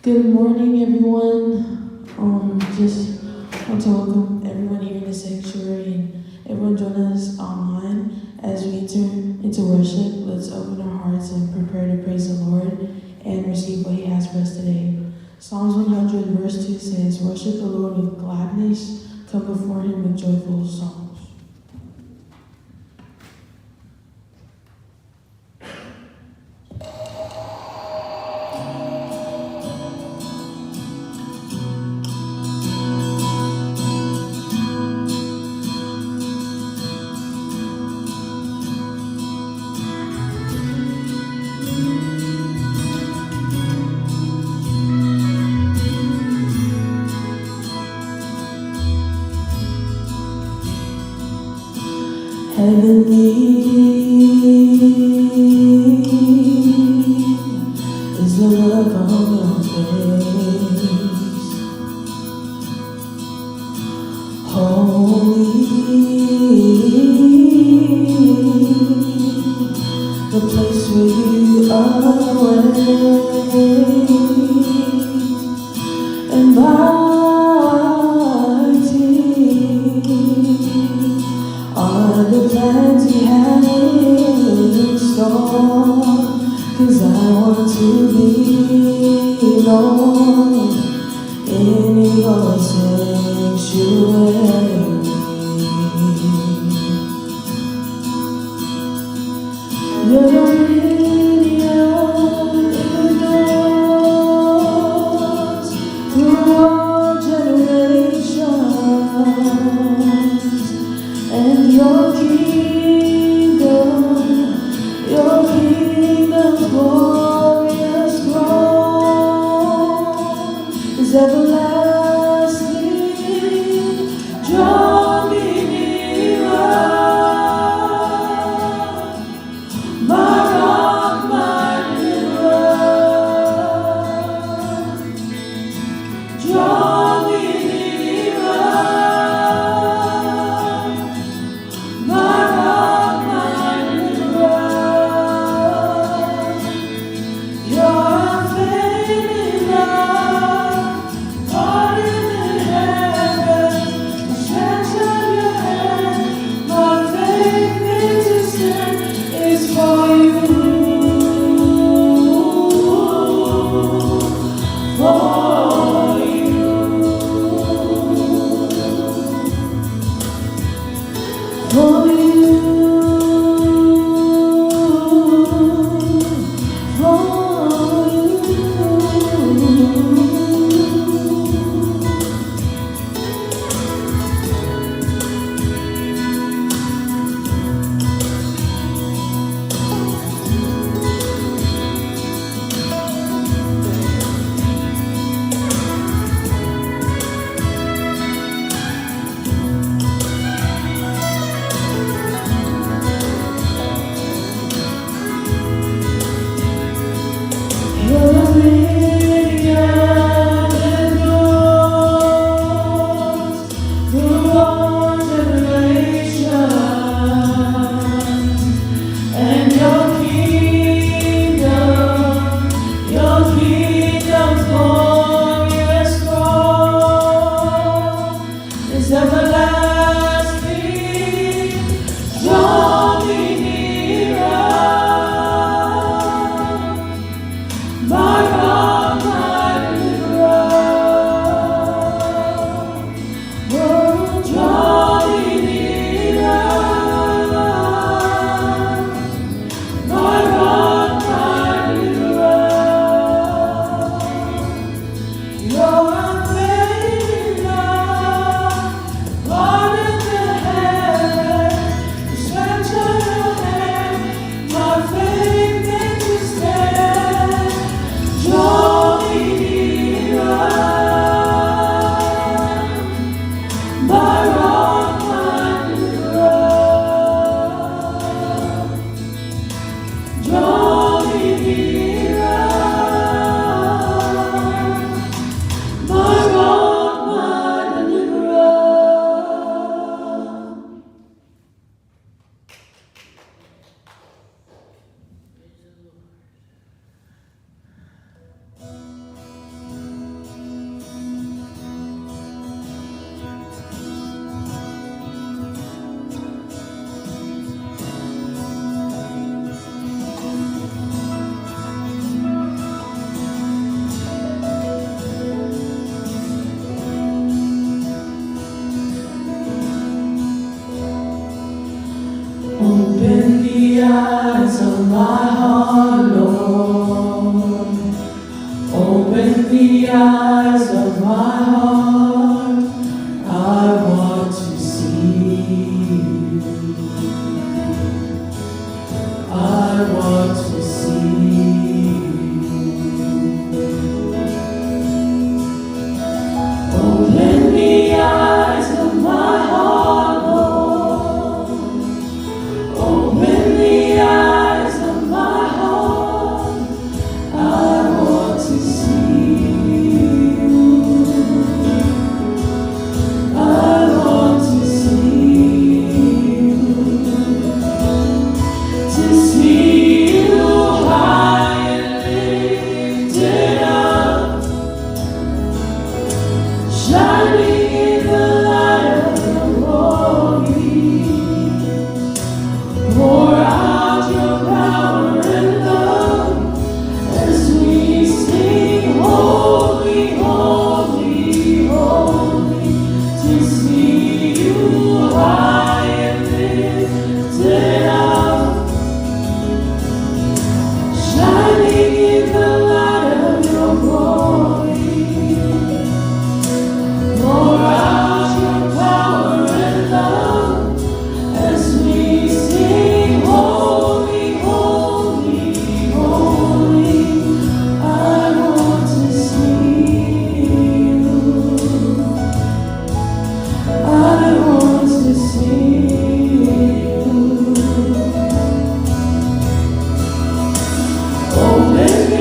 Good morning, everyone. Just want to welcome everyone here in the sanctuary and everyone join us online as we enter into worship. Let's open our hearts and prepare to praise the Lord and receive what He has for us today. Psalms 100, verse 2 says, "Worship the Lord with gladness, come before Him with joyful songs." Heavenly is the look on your face. Holy, the place where you await, and mighty are the plans you have in store. 'Cause I want to be, Lord, in your sanctuary. Your dominion endures through all generations, and your kingdom's glorious throne is everlasting. Draw me nearer, my rock.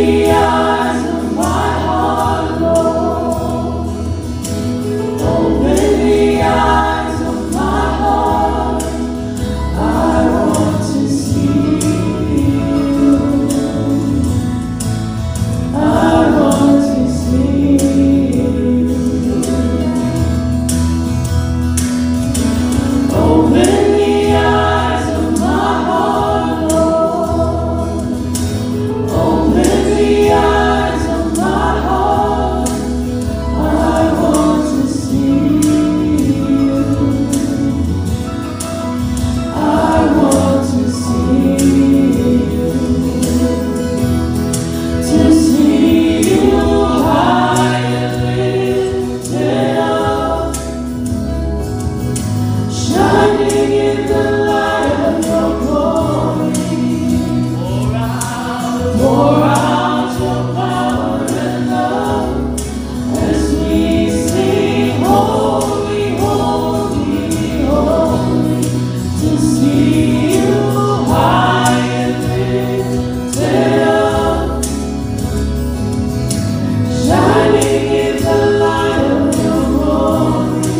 the eyes of my heart, Lord. Open the eyes of my heart. I want to see you. I want to see you. Open the eyes of my heart, Lord. Open the eyes of my heart. I want to see you. I want to see you. To see you high and lifted up, shining in the light of your glory. Pour out your power and love as we sing, Holy, holy, holy. To see you high and lifted up, shining in the light of your glory.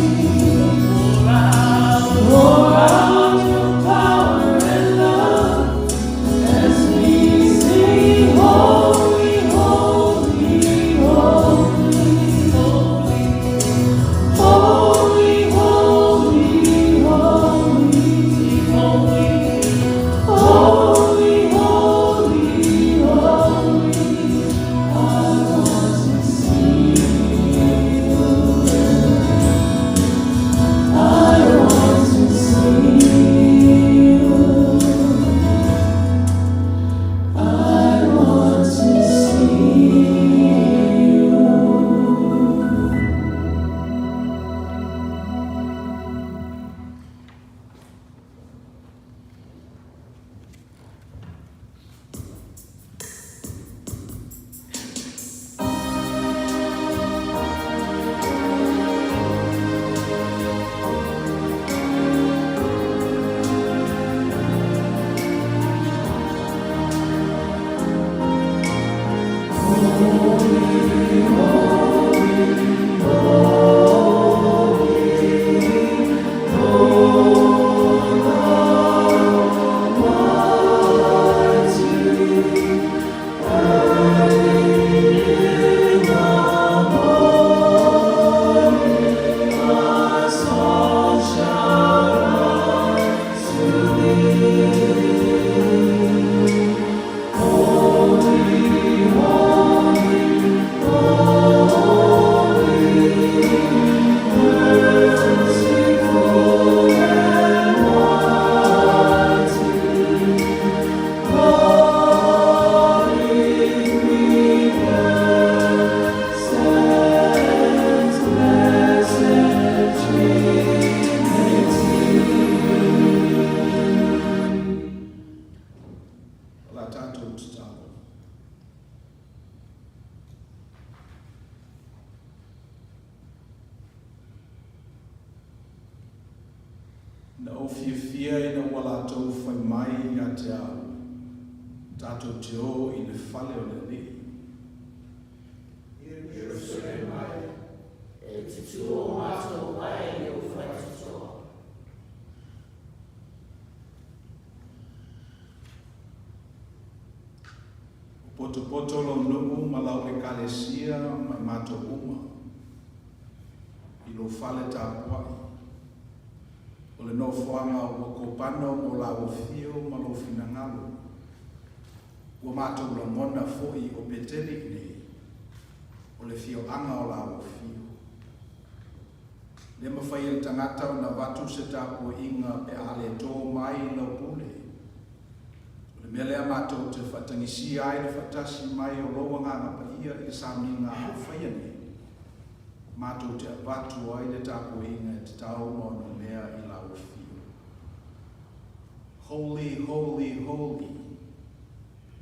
Pour out your power and love as we sing, Holy, holy, holy, holy, holy, holy, holy, holy, holy. I want to see you. I want to see you. I want to see you. O le a tatou tatalo. Na ou fiafia ina ua latou fai mai ia te au, Tatou te o i le fale o le Alii. Ierusalema e, e te tū o mātou wae i ou whaitotoa. Ua potopoto lou nuu ma lau Ekalesia ma i matou uma, i lou fale tapuai. O le nofoaga ua kopano mo lau afio ma lou finagalo. Ua matou lagona foi o Betele i inei, o le fioaga o lau afio. Le mafai e le tagata ona avatu se tapuaiga pe a le tō mai i lau pule. O le mea lea matou te faatagisia ai le faatasi mai o lou Agaga Paia i le samiga a faia nei, matou te avatu ai le tapuaiga e tatau ma onomea i lau afio. Holy, holy, holy,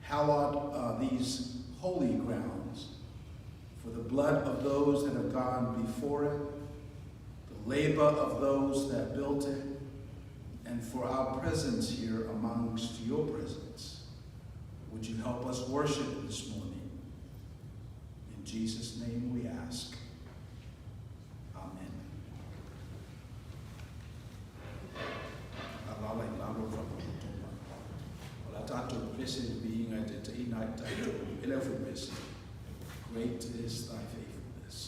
hallowed are these holy grounds, for the blood of those that have gone before it, the labor of those that built it, and for our presence here amongst your presence. Would you help us worship this morning? Jesus' name we ask. Amen. Alala i lalo whakaputunga. O la tātou pese le viinga e te teina i tātou ele fu pese. Great is thy faithfulness.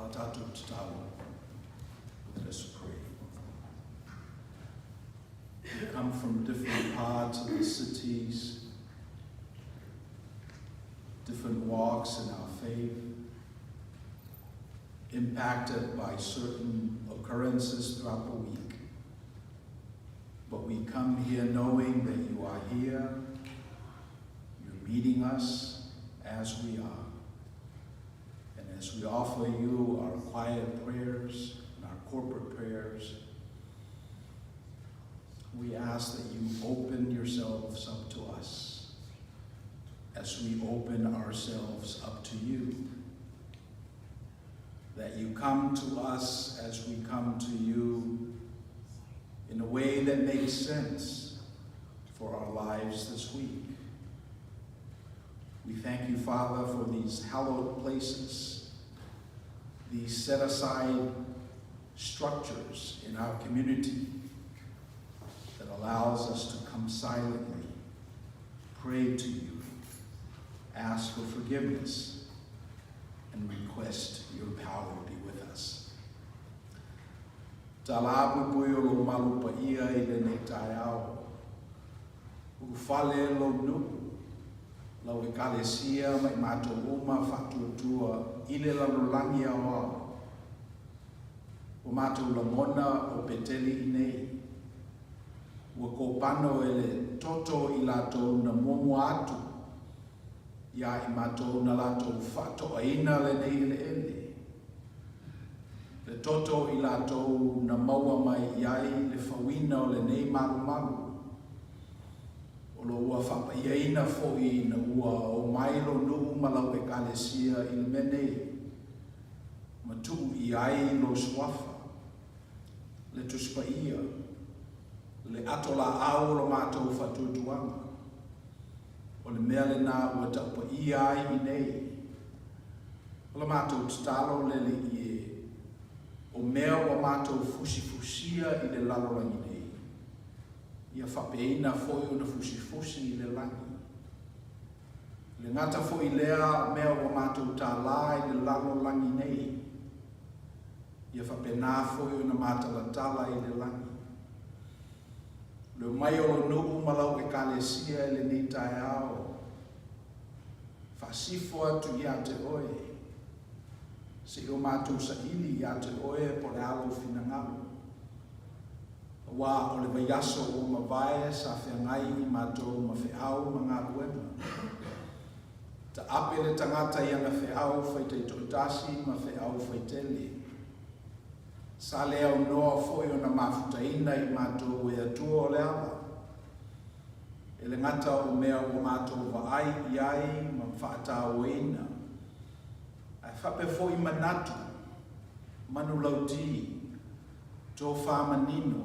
la tatou tatalo. Let us pray. We come from different parts of the cities, different walks in our faith, impacted by certain occurrences throughout the week. But we come here knowing that you are here, you're meeting us as we are. And as we offer you our quiet prayers and our corporate prayers, we ask that you open yourselves up to us as we open ourselves up to you. That you come to us as we come to you in a way that makes sense for our lives this week. We thank you, Father, for these hallowed places, these set aside structures in our community that allows us to come silently, pray to you, ask for forgiveness, and request your power be with us. Talapuipui o lou malu paia i lenei taeao. Ulufale lou nuu, lau Ekalesia ma i matou uma faatuatua i le lalolagi aoao. Ua matou lagona o Peteli i nei. Ua kopano e le toto i latou na muamua atu iā i matou na latou faatoaina lenei eleele. Le toto i latou na maua mai i ai le fauina o lenei malumalu. O lo ua faapaiaina foi ina ua omai lou nuu ma lau Ekalesia i le mea nei, ma tuu i ai lou suafa, le Tusi Paia, le ato laau o lo matou faatuatuaga. O le mea lena ua taupaia ai i nei. O la matou tatalo le Alii e, o mea ua matou fusifusia i le lalolagi nei, ia faapeina foi ona fusifusi i le lagi. Le gata foi lea mea ua matou tālā i le lalolagi nei, ia faapena foi ona matalatala i le lagi. Le omai o lou nuu ma lau Ekalesia i lenei taeao, faasifo atu ia te oe, se i o matou saili ia te oe po o le a lou finagalo. Aua o le vaiaso ua mavae sa feagai i matou ma feau ma galuega. Taape le tagata i ana feau fai taitoatasi ma feau fai tele. Sa le aunoa foi ona mafutaina i matou e Atua o le ala. E le gata o mea ua matou vaai i ai ma faatauaina, ae faapea foi manatu, manulauti, tofa manino,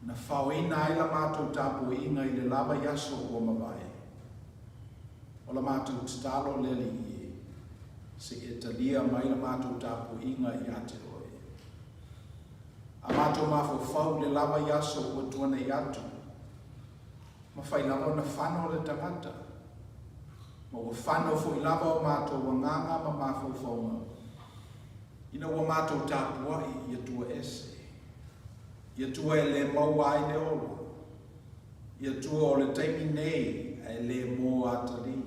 na faoina ai la matou tapuaiga i le la vaiaso ua mavae. O la matou tatalo le Alii e, se i e talia mai la matou tapuaiga ia te oe. A matou mafaufau i le la vaiaso ua tuanai atu, mafai lava ona fano le tagata, ma ua fano foi lava o matou agaga ma mafaufauga, ina ua matou tapuai i Atua ese, i Atua e le maua ai le ola, i Atua o le taimi nei ae le mo atalii.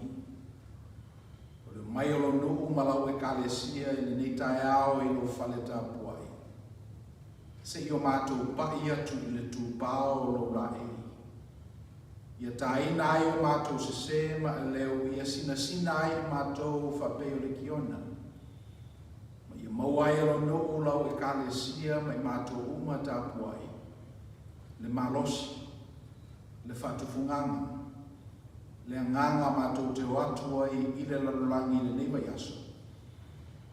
O le omai o lou nuu ma lau Ekalesia i lenei taeao i lou fale tapuai, se i o matou pai atu i le tupao o lou laei. Ia taina ai o matou sesē ma aleu ia sinasina ai i matou faapei o le kiona, ma ia maua ai e lou nuu lau Ekalesia ma i matou uma tapuai, le malosi, le faatufugaga, le agaga matou te o atu ai i le lalolagi i lenei vaiaso,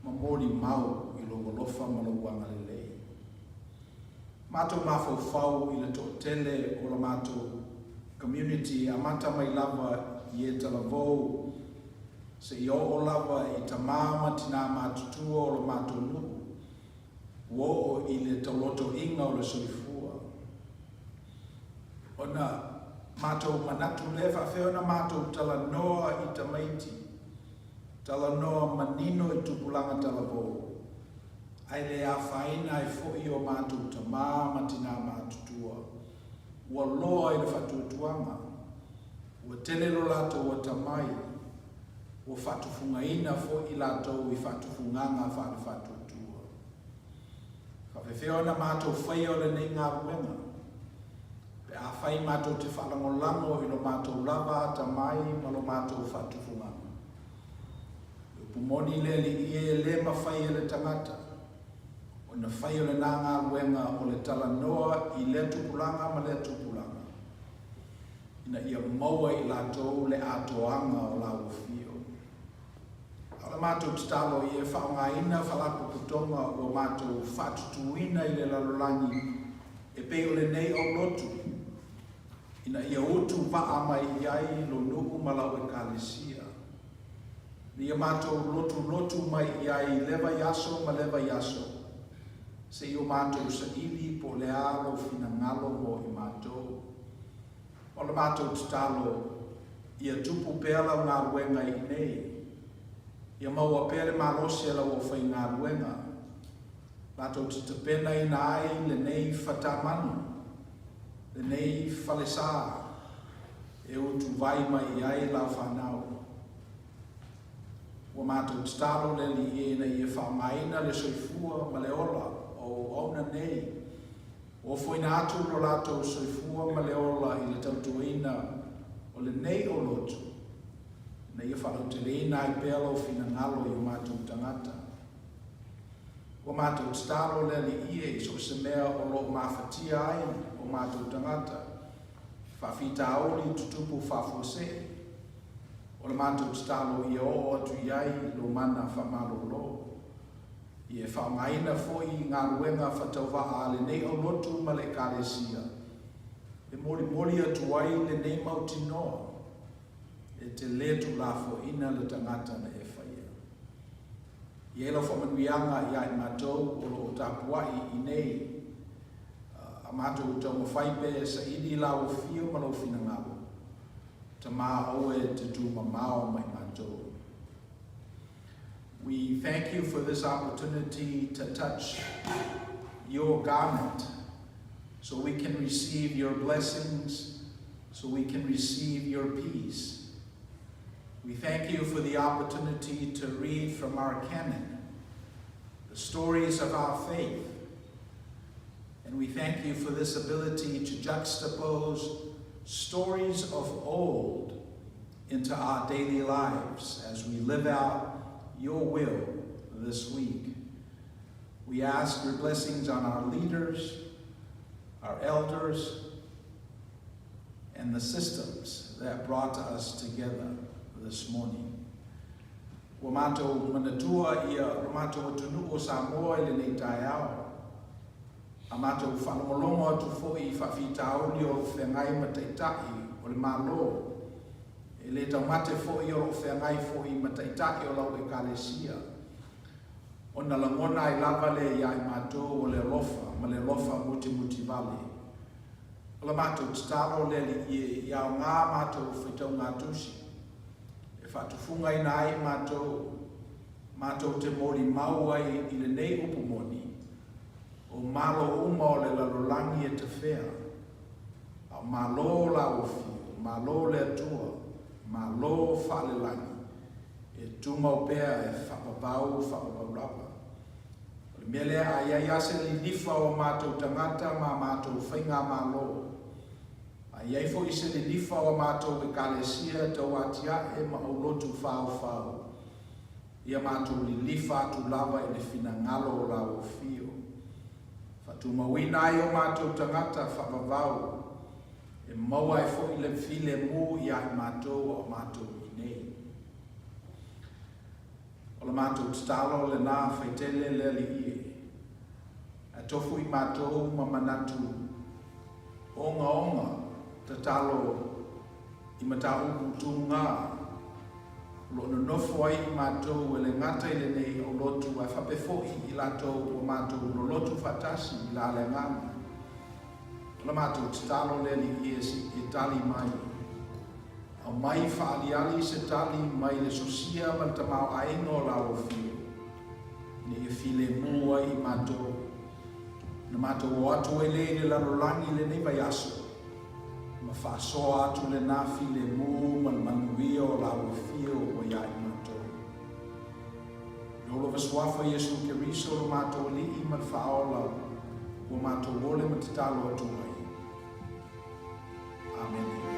ma molimau i lou alofa ma lou agalelei. Matou mafaufau i le toatele o la matou community e amata mai lava i e talavou seia oo lava i tamā ma tinā matutua o lo matou nuu, ua oo i le taulotoiga o le soifua. Ona matou manatu lea faafefea ona matou talanoa i tamaiti, talanoa manino i tupulaga talavou. Ae le afaina ai foi o matou tamā ma tinā matutua, ua loa i le faatuatuaga, ua tele lo latou atamai, ua faatufugaina foi i latou i faatufugaga faale-faatuatua. Faapefea ona matou faia o lenei galuega, pe afai matou te faalagolago i lo matou lava atamai ma lo matou faatufugaga? Le upu moni le Alii e le mafai e le tagata ona fai o lena galuega o le talanoa i lea tupulaga ma lea tupulaga, ina ia maua i latou le atoaga o lauofio. A o le matou tatalo ia e faaaogaina faalapotopotoga ua matou faatutuina i le lalolagi e pei o lenei aulotu, ina ia utu vaa mai i ai lou nuu ma lau Ekalesia. Ina ia matou lotulotu mai i ai i lea vaiaso ma lea vaiaso, seia o matou saili po o le a lou finagalo mo i matou. O le matou tatalo, ia tupu pea lau galuega i inei, ia maua pea le malosi a lau aufaigaluega, latou te tapenaina ai lenei fatamanu, lenei falesa e utuvai mai i ai lau fanau. Ua matou tatalo le Alii ina ia faaaogaina le soifua ma le ola o auauna nei, ua ofoina atu lo latou soifua ma le ola i le tautuaina o lenei aulotu, ina ia faalauteleina ai pea lou finagalo i o matou tagata. Ua matou tatalo le Alii e i so o se mea o lo o mafatia ai o matou tagata, faafitauli tutupu faafuasei, o le matou tatalo ia oo atu i ai lo mana faamalolo. Ia e faaaogaina foi galuega faatauvaa a lenei aulotu ma le Ekalesia e molimoli atu ai lenei mautinoa e te lē tuulafoaiina le tagata na e faia. I ai lau faamanuiaga iā i matou o lo o tapuai i nei a matou taumafai pea e saili lau afio ma lou finagalo, Tamā aua e te tumamao mai matou. We thank you for this opportunity to touch your garment so we can receive your blessings, so we can receive your peace. We thank you for the opportunity to read from our canon, the stories of our faith. And we thank you for this ability to juxtapose stories of old into our daily lives as we live out your will this week. We ask your blessings on our leaders, our elders, and the systems that brought us together this morning. Ua matou manatua ia lo matou atunuu o Samoa i lenei taeao. A matou faalogologo atu foi i faafitauli o lo o feagai ma Taitai o le Malo, e le taumate foi o lo o feagai foi ma Taitai o lau Ekalesia, ona lagona ai lava lea ia i matou o le alofa ma le alofa mutimutivale. O la matou tatalo le Alii e, ia aoga matou faitauga tusi, e faatufugaina ai matou, matou te molimau ai i lenei upu moni, o malo uma o le lalolagi e tafea, a o malo lau afio, malo le Atua, malo faalelagi, e tumau pea e faavavau faavavau lava. O le mea lea, a i ai lava se lilifa o matou tagata ma a matou faigamalo, a i ai foi se lilifa o a matou Ekalesia tauatiae ma aulotu whaofao, ia matou lilifa atu lava i le finagalo o lau afio. Faatumauina ai o matou tagata faavavau, e maua ai foi le filemu iā i matou a o matou i inei. O le matou tatalo lena faitele le Alii e. Ae tofu i matou ma manatu ogaoga tatalo i mataupu tuga o lo o nonofo ai i matou e le gata i lenei aulotu ae faapea foi i latou ua matou lolotu faatasi i la le agaga. O le matou tatalo le Alii e se i e tali mai. Aumai faaaliali se tali mai le sosia ma le tamaoaiga o lau afio. Ina ia filemu ai i matou. Na matou o atu ai lea i le lalolagi i lenei vaiaso, ma faasoa atu lena filemu ma le manuia o Lau Afio ua ia i matou. I lou lova Suafa Iesu Keriso lo matou Alii ma le Faaola, ua matou ole ma tatalo atu ai. Amene.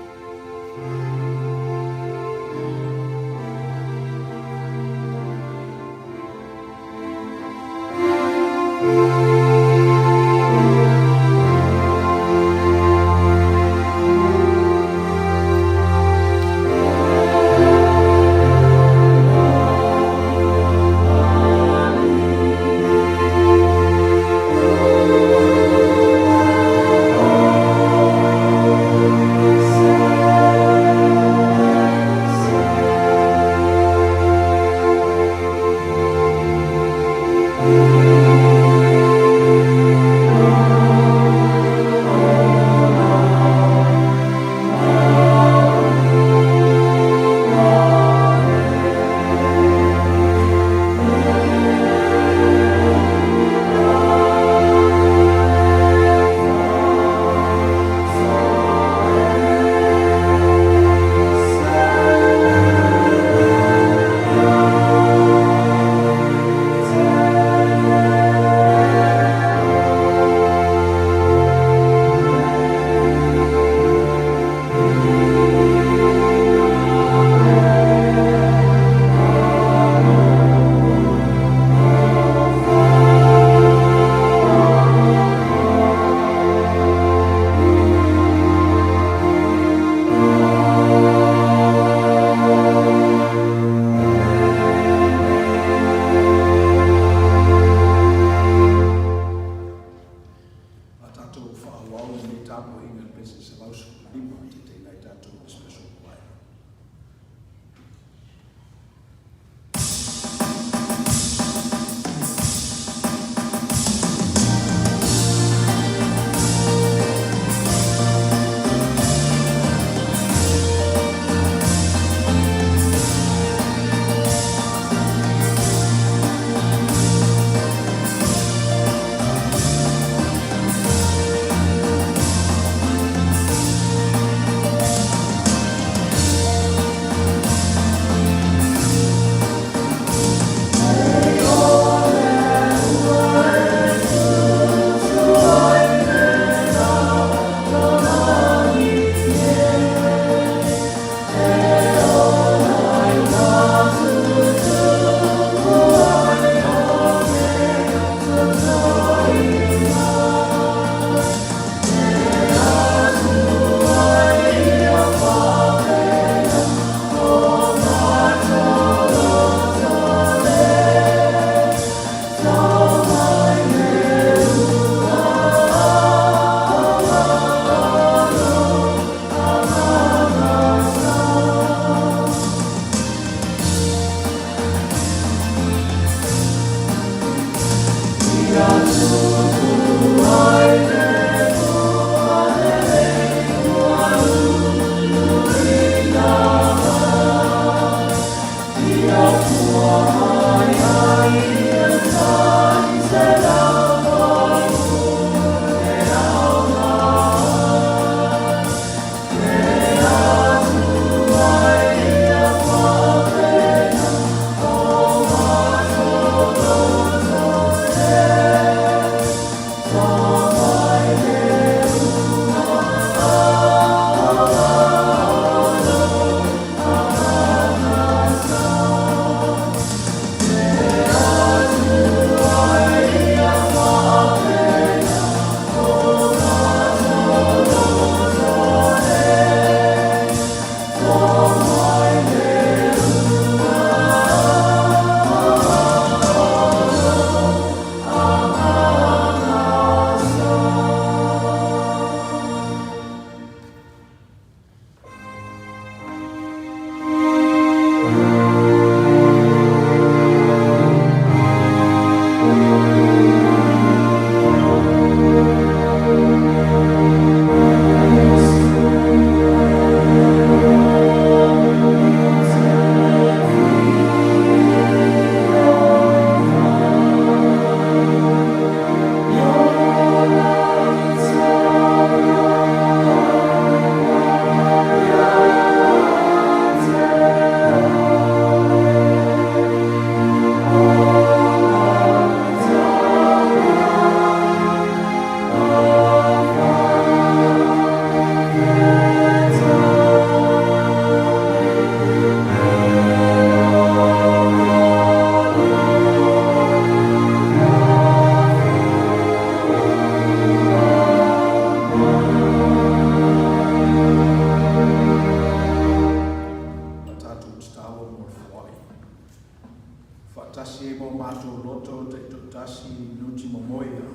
Faatasi ai ma o matou loto taitoatasi i minuti momoia,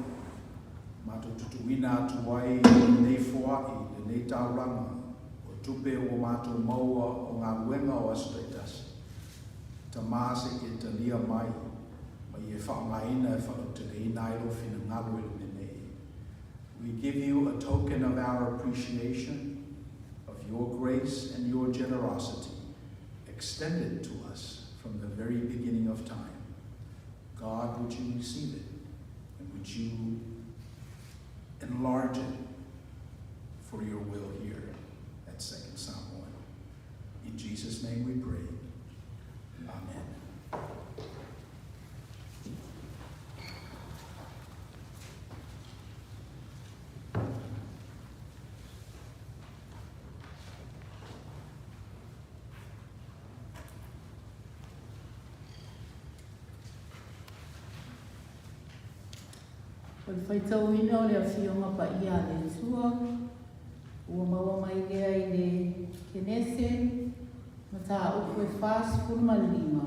matou tutuina atu ai i lenei foai, lenei taulaga, o tupe ua matou maua o galuega o aso taitasi. Tama se i e talia mai, ma ia e faaaogaina e faalauteleina ai lou finagalo i le mea nei. We give you a token of our appreciation of your grace and your generosity extended to us from the very beginning of time. God, would you receive it? And would you enlarge it for your will here at Second Samoan? In Jesus' name we pray. Amen. O le faitauina o le Afioga Paia a le Atua, ua maua mai lea i le Kenese, mataupu e 45,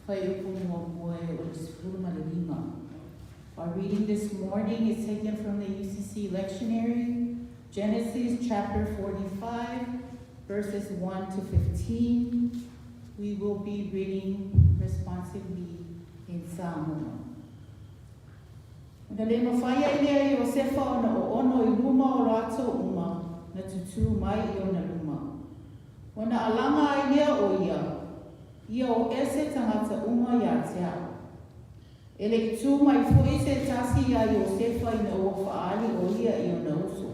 fuaiupu muamua e oo i le 15. Our reading this morning is taken from the UCC lectionary, Genesis chapter 45, verses 1 to 15. We will be reading responsively in Samoan. Ona le mafai ai lea e Iosefa ona oono i luma o latou uma na tutū mai i ona luma. Ona alaga ai lea o ia, ia o ese tagata uma iā te a'u. E le i tū mai foi se tasi iā Iosefa ina ua faaali o ia i ona uso.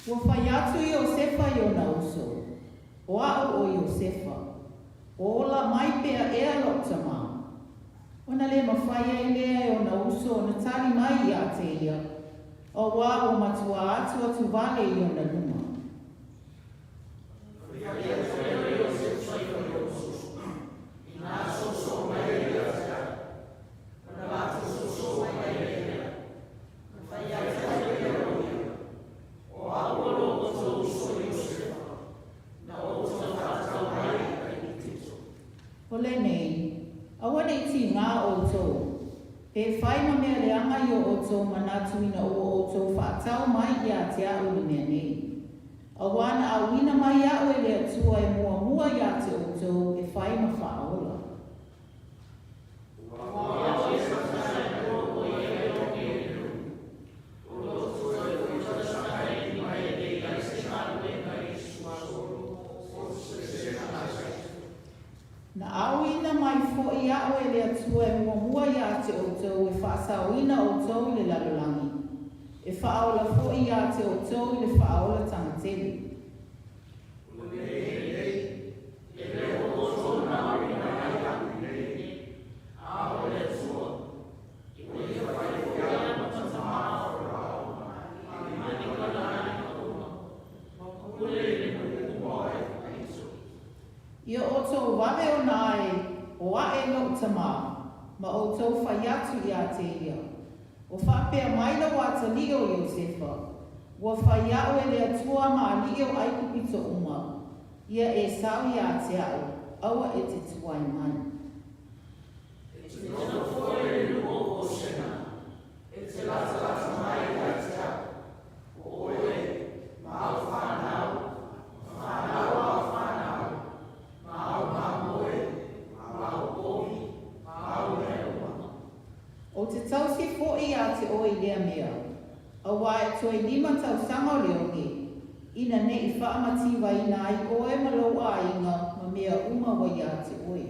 Ua fai atu Iosefa i ona uso, O a'u o Iosefa. O ola mai pea ea lo'u tamā. Ona le mafai ai lea e ona uso ona tali mai iā te ia, auā ua matuā atu atu wale i ona luma. O lenei, aua ne i tīngā ʻoutou, Pe whai ma mea leaga i o ʻoutou manatu ina ua ʻoutou faatau mai iā te aʻu i le mea nei. Auā na ʻauina mai aʻu e le Atua e muamua iā te ʻoutou e whai ma faaola. Na ʻauina mai foʻi aʻu e le Atua e muamua iā te ʻoutou e faasaoina ʻoutou i le lalolagi, e faaola foʻi iā te ʻoutou i le faaolatanga tele. Ia ʻoutou wawe ona ai o aʻe loʻu tamā, ma ʻoutou fai atu iā te ia. O faapea maila ua atalii o Iosefa, Ua fai aʻu e le Atua ma aliʻi o ʻAigupito uma, ia Esau iā te aʻu, aua e te tuai mai. O te tausi foʻi iā te oe i lea mea, auā e toe lima tausaga o le oge, ina neʻi faamativaina ai oe ma lou ʻāiga ma mea uma ua iā te oe.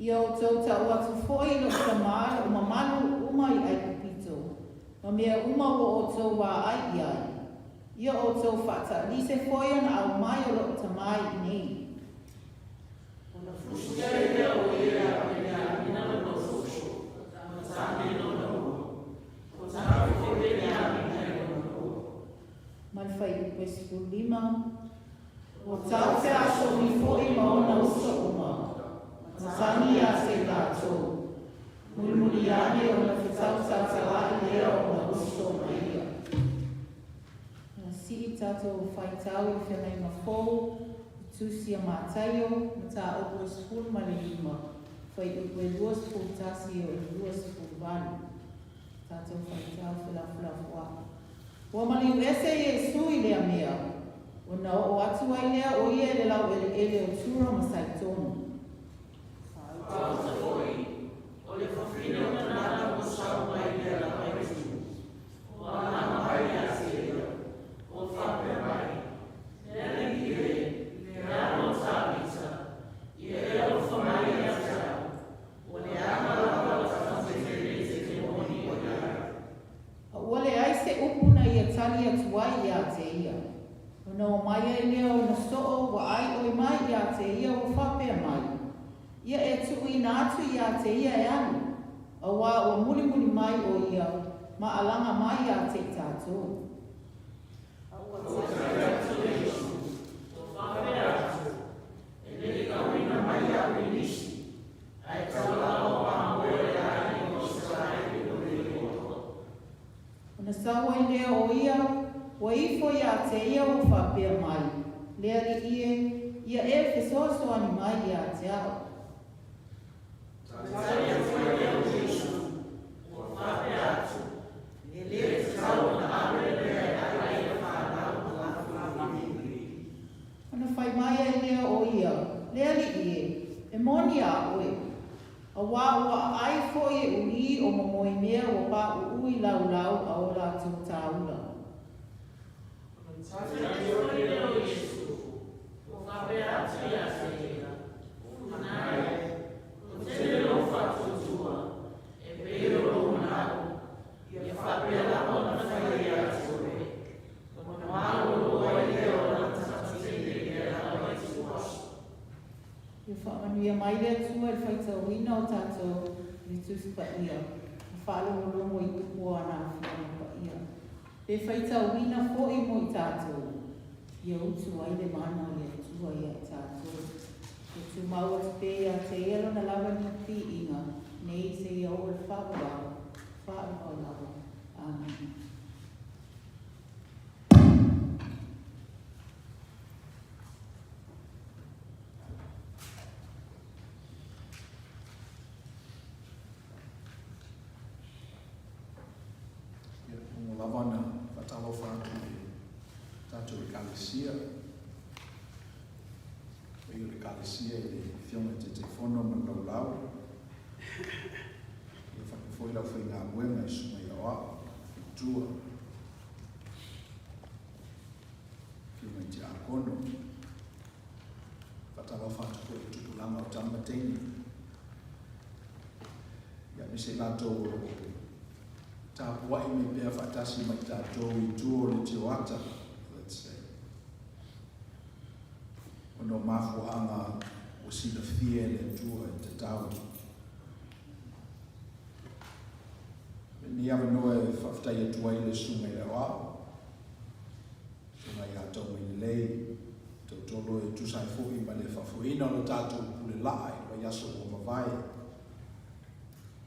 Ia outou ta'u atu foi i lo'u tamā lo'u mamalu uma i ʻAigupito, ma mea uma ua outou wā ai i ai. Ia outou fa'ata'alise foi ona ʻau mai o lo'u tamā i inei. fuaiupu e 15. Ua taufeasogi foi ma ona uso uma, matagi ia te i latou. Mulimuli ane ona fetau tautala'i lea o ona uso ma ia. Na sii tatou faitau i le Feagaiga Fou, i Tusi a Mataio, mataupu e 15, fuaiupu e 21 e oo i le 28. Tatou faitau felafolafoa'i. Ua maliu ese Iesu i lea mea, ona oo atu ai lea o ia i le laueleele o Turo ma Saitoni. Faaauta foi, o le fafine o Kanana ua sau mai le alamaitumu, ua alaga mai ia te ia, ua faapea mai, Le Alii e, le Alo o Tavita, ia e alofa mai ia te au, ua leaga lava le tautetele i se temoni ua i ai. A ua leai se upu na ia tali atu ai iā te ia. Ona omai ai lea o ona soo ua ʻaiʻoi mai iā te ia ua faapea mai, Ia e tuuina atu iā te ia e alu, auā ua mulimuli mai ʻo ia ma alaga mai iā te i tātou. A ua tali atu Iesu, ua faapea atu, E le i auina mai au i nisi, ae tau lava o mamoe o le aiga o Isaraelu o le ioa. Ona sau ai lea o ia, ua ifo iā te ia ua faapea mai, Le Alii e, ia e fesoasoani mai iā te au. Tali atu ai lea o Iesu, ua faapea atu, E le tatau ona ave le mea e ai ai e fanau ma latou uli. Ona fai mai ai lea o ia, Le Alii e, e moni iā oe, Auā ua aʻai foi e uli o momoe mea ua paʻuʻu i laulau a o latou tāula. Ona tali atu lea o Iesu, ua faapea atu ia te ia, Ina e, ua tele lou faatuatua, e pei o lou manaʻo, ia faapea lava ona faia ia te oe. Ona malolo ai lea o lana tatatele i le ala mai tua. Ia faamanuia mai le Atua i le faitauina o tatou i le Tusi Paia ma faalogologo i upu o ana Afioga Paia. Pe faitauina foi mo i tatou, ia utu ai le mana o le Atua ia i tatou. Ia tumau atu pea ia te ia lona lava ni piiga, nei seia oo i le faavavau, faavavau lava. Amene. Ia, ua lava ona faatalofa atu i le tatou Ekalesia. Paia o le Ekalesia i le Afioga i le Taitaifono ma le Laulau. Ia faapea foi le aufaigaluega i susuga i aoao, faletua. Afioga i Tiakono. Faatalofa atu foi i tupulaga o tama teine. Ia aemaise i latou o lo o tapuai mai pea faatasi ma i tatou i tua o le tioata, let's say. Ona o mafuaaga ua silafia e le Atua e tatau. Lenei avanoa e faafetai atu ai le Susuga i le Aoao, Susuga ia Taumailelei, Tautolo e tusa ai foi ma le faafoeina o le tatou pule laa i le vaiaso ua mavae.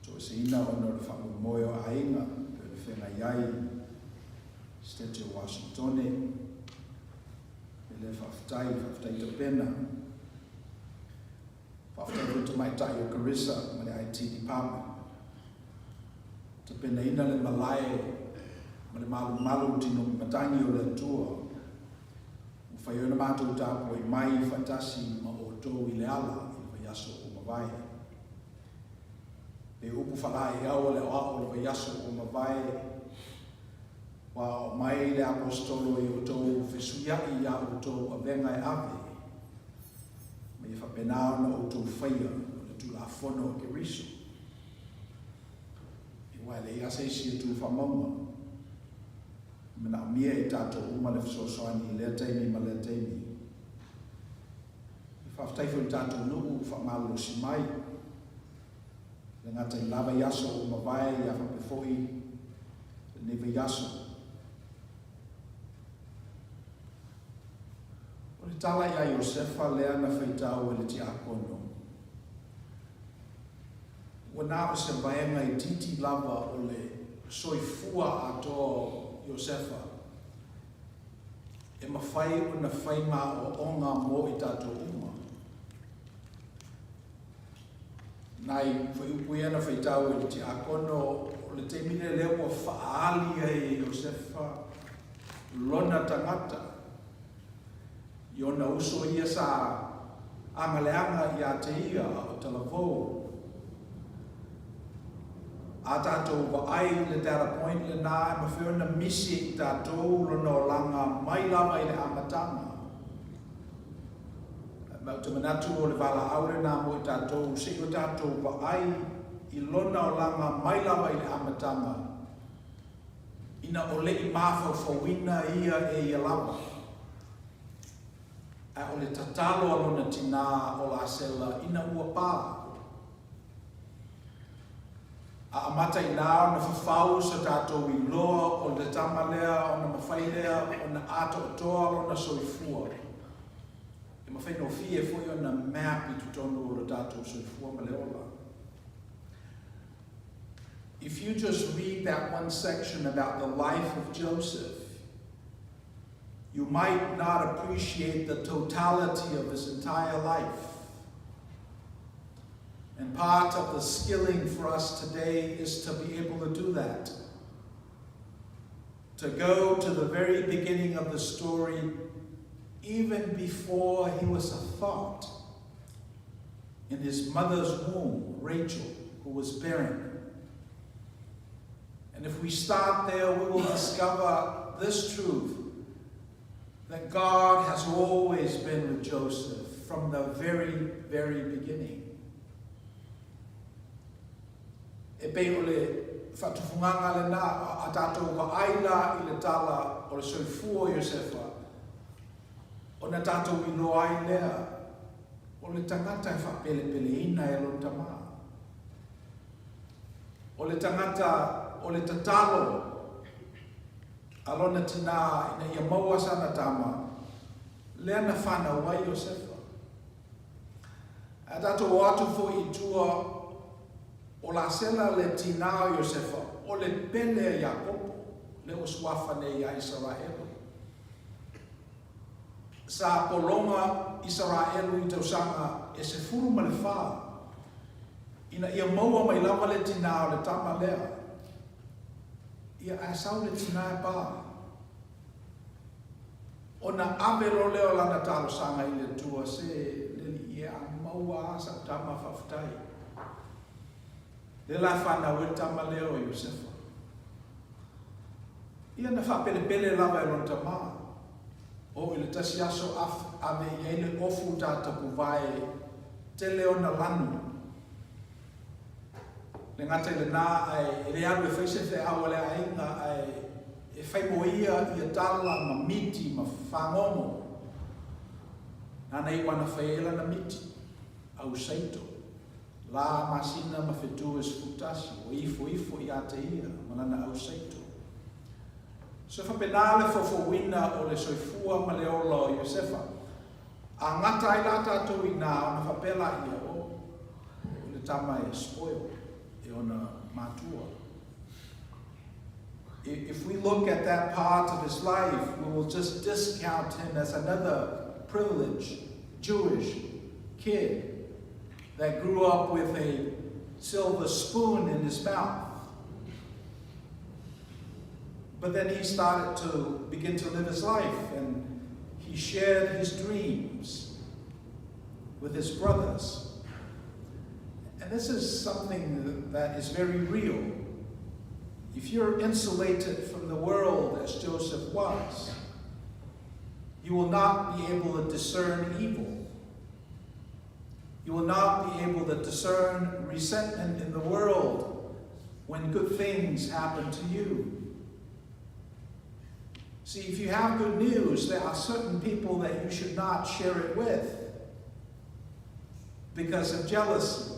Toeseina ona o le faamoemoe o aiga pei ona feagai ai Sitete o Uasintone. E le faafetai, faafetai tapena. Faafetai foi i le tamaitai o Carissa ma le IT Department. Tapenaina le malae ma le malumalu tino matagi o le Atua. Ua fai ai ona matou tapuai mai faatasi ma outou i le ala i le vaiaso ua mavae. Pe upu faalaeiau a le aoao o le vaiaso ua mavae, ua aoao mai le Aposetolo i outou fesuiaʻi i a outou avega e ave, ma ia faapena ona outou faia o le Tulafono a Keriso. Aua e leai lava se isi e tu faamauga. E manaomia e tatou uma le fesoasoani i lea taimi ma lea taimi. E faafetai foi i le tatou nuu ua faamalolosi mai. E le gata i lava i aso ua mavae ia faapea foi lenei vaiaso. O le tala iā Iosefa lea na faitau e le tiakono, ua na o se vaega itiiti lava o le soifua atoa o Iosefa e mafai ona fai ma aoaoga mo i tatou uma. Nai fuaiupu ia na faitau e le tiakono, o le taimi lea lea ua faaali ai e Iosefa lona tagata i ona uso ia sa agaleaga iā te ia a o talavou. A tatou vaai i le data point lenā e mafai ona misi e i tatou lona olaga mai lava i le amataga. Ma ou te manatu o le valaau lenā mo i tatou, se i o tatou vaai i lona olaga mai lava i le amataga, ina o le i mafaufauina ia e ia lava, ae o le tatalo a lona tinā o Lasela ina ua pā. A amata i ina ona fafau so tatou iloa o le tama lea ona mafai lea ona atoatoa lona soifua. E mafaigofie foi ona map i totonu o lo tatou soifua ma le ola. If you just read that one section about the life of Joseph, you might not appreciate the totality of his entire life. And part of the skilling for us today is to be able to do that. To go to the very beginning of the story, even before he was a thought in his mother's womb, Rachel, who was barren. And if we start there, we will discover this truth, that God has always been with Joseph from the very, very beginning. E pei o le faatufugaga lenā a tatou vaai la i le tala o le soifua o Iosefa, ona tatou iloa ai lea o le tagata e faapelepeleina e lona tamā. O le tagata o le tatalo a lona tinā ina ia maua sana tama, lea na fanau ai Iosefa. A tatou o atu foi i tua, o Lasela le tinā o Iosefa, o le pele a Iakopo, lea ua suafa nei ia Isaraelu. Sa pologa Isaraelu i tausaga e 14, ina ia maua mai lava le tinā o le tama lea. Ia, ae sau le tinā e pā. Ona ave loa lea o lana talosaga i le Atua, Se, le Alii e, a maua a sa'u tama, faafetai. Lea la e fanau ai le tama lea o Iosefa. Ia na faapelepele lava e lona tamā. Oo i le tasi aso ave i ai le ofu ta tapuvae tele ona lanu. Le gata i lenā ae e le alu e fai se feau a le aiga ae e fai mo ia ia tala ma miti ma fagogo. Nāna i wana fai ai lana miti, au saito, lā, masina ma fetu e 11, ua ifoifo iā te ia ma lana au saito. So faapena le foufouina o le soifua ma le ola o Iosefa. A gata ai la tatou i nā ona faapea laia, o, o le tama e spoil e ona matua. If we look at that part of his life, we will just discount him as another privileged Jewish kid that grew up with a silver spoon in his mouth. But then he started to begin to live his life, and he shared his dreams with his brothers. And this is something that is very real. If you're insulated from the world as Joseph was, you will not be able to discern evil. You will not be able to discern resentment in the world when good things happen to you. See, if you have good news, there are certain people that you should not share it with because of jealousy,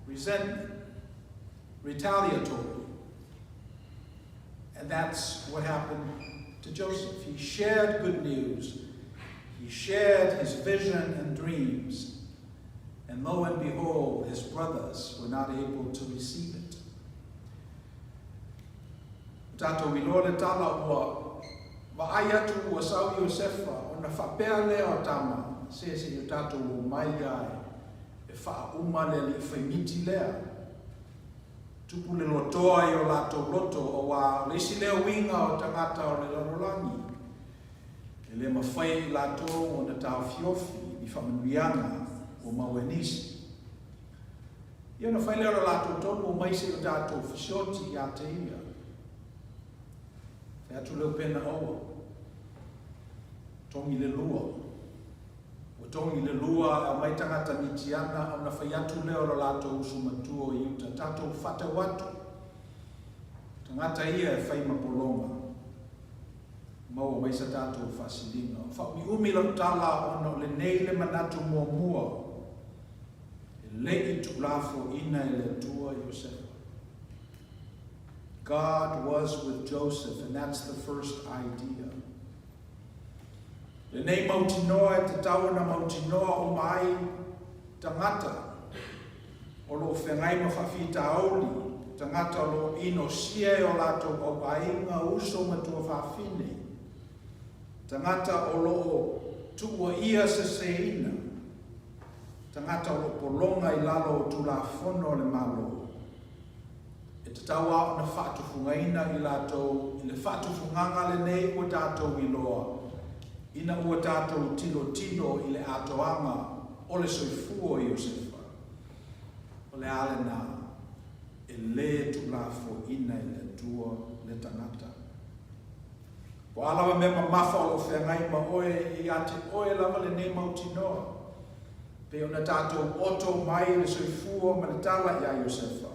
resentment, retaliatory. And that's what happened to Joseph. He shared good news. He shared his vision and dreams, and lo and behold, his brothers were not able to receive it. Ua tatou iloa le tala ua vaai atu ua sau Iosefa ona faapea lea o tama, Se se i o tatou omai ai e faauma le alii faimiti lea. Tupu le lotoa i o latou loto, auā o le isi lea uiga o tagata o le lalolagi, e le mafai e i latou ona taofiofi ni faamanuiaga ua maua e nisi. Ia ona fai lea o le latou tonu, Omai se i o tatou fesioti ia te ia. Fai atu Leupena, Aua, togi le lua. Ua togi le lua e aumai tagata Mitiana ona fai atu lea o lo latou uso matua o Iuta, Tatou faatau atu, tagata ia e fai ma pologa, maua mai sa tatou faasiliga. O faaumiumi lau tala ona o lenei le manatu muamua e le i tuulafoaina e le Atua Iosefa. God was with Joseph and that's the first idea. Lenei mautinoa e tatau ona mautinoa uma ai tagata o lo o feagai ma faafitauli, tagata o lo o inosia e o latou auaiga, uso ma tuafafine, tagata o lo o tuuaia seseina, tagata o lo o pologa i lalo o Tulafono a le Malo. E tatau lava ona faatufugaina i latou i le faatufugaga lenei ua tatou iloa, ina ua tatou tilotilo i le atoaga o le soifua o Iosefa. O le a lena? E le tuulafoaina e le Atua le tagata. Po o a lava mea mamafa o lo o feagai ma oe, e ia te oe lava lenei mautinoa. Pei ona tatou oto mai le soifua ma le tala iā Iosefa,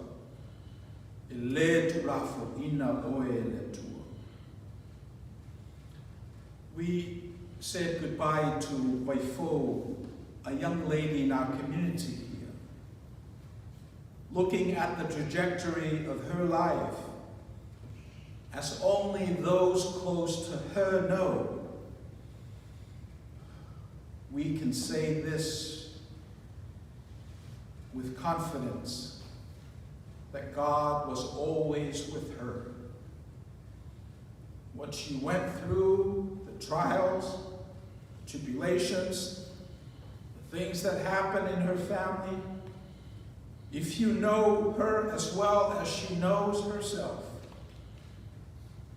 E le tuulafoaina oe e le Atua. We said goodbye to Vaifou, a young lady in our community here. Looking at the trajectory of her life, as only those close to her know, we can say this with confidence that God was always with her. What she went through, the trials, the tribulations, the things that happened in her family, if you know her as well as she knows herself,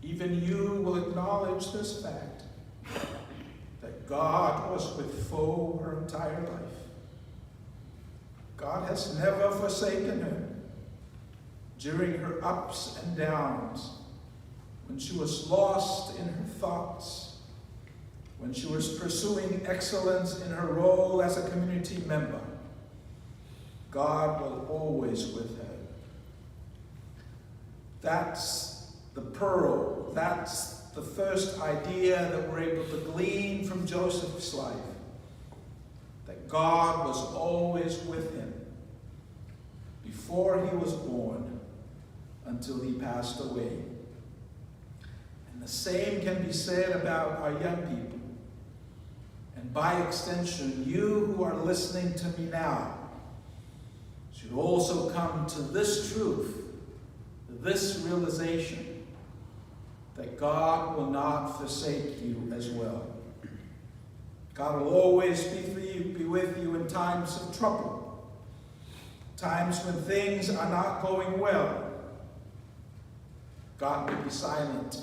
even you will acknowledge this fact that God was with Fo her entire life. God has never forsaken her during her ups and downs, when she was lost in her thoughts, when she was pursuing excellence in her role as a community member. God was always with her. That's the pearl. That's the first idea that we're able to glean from Joseph's life. That God was always with him before he was born until he passed away. And the same can be said about our young people. And by extension, you who are listening to me now should also come to this truth, this realization, that God will not forsake you as well. God will always be for you, be with you in times of trouble, times when things are not going well. God may be silent,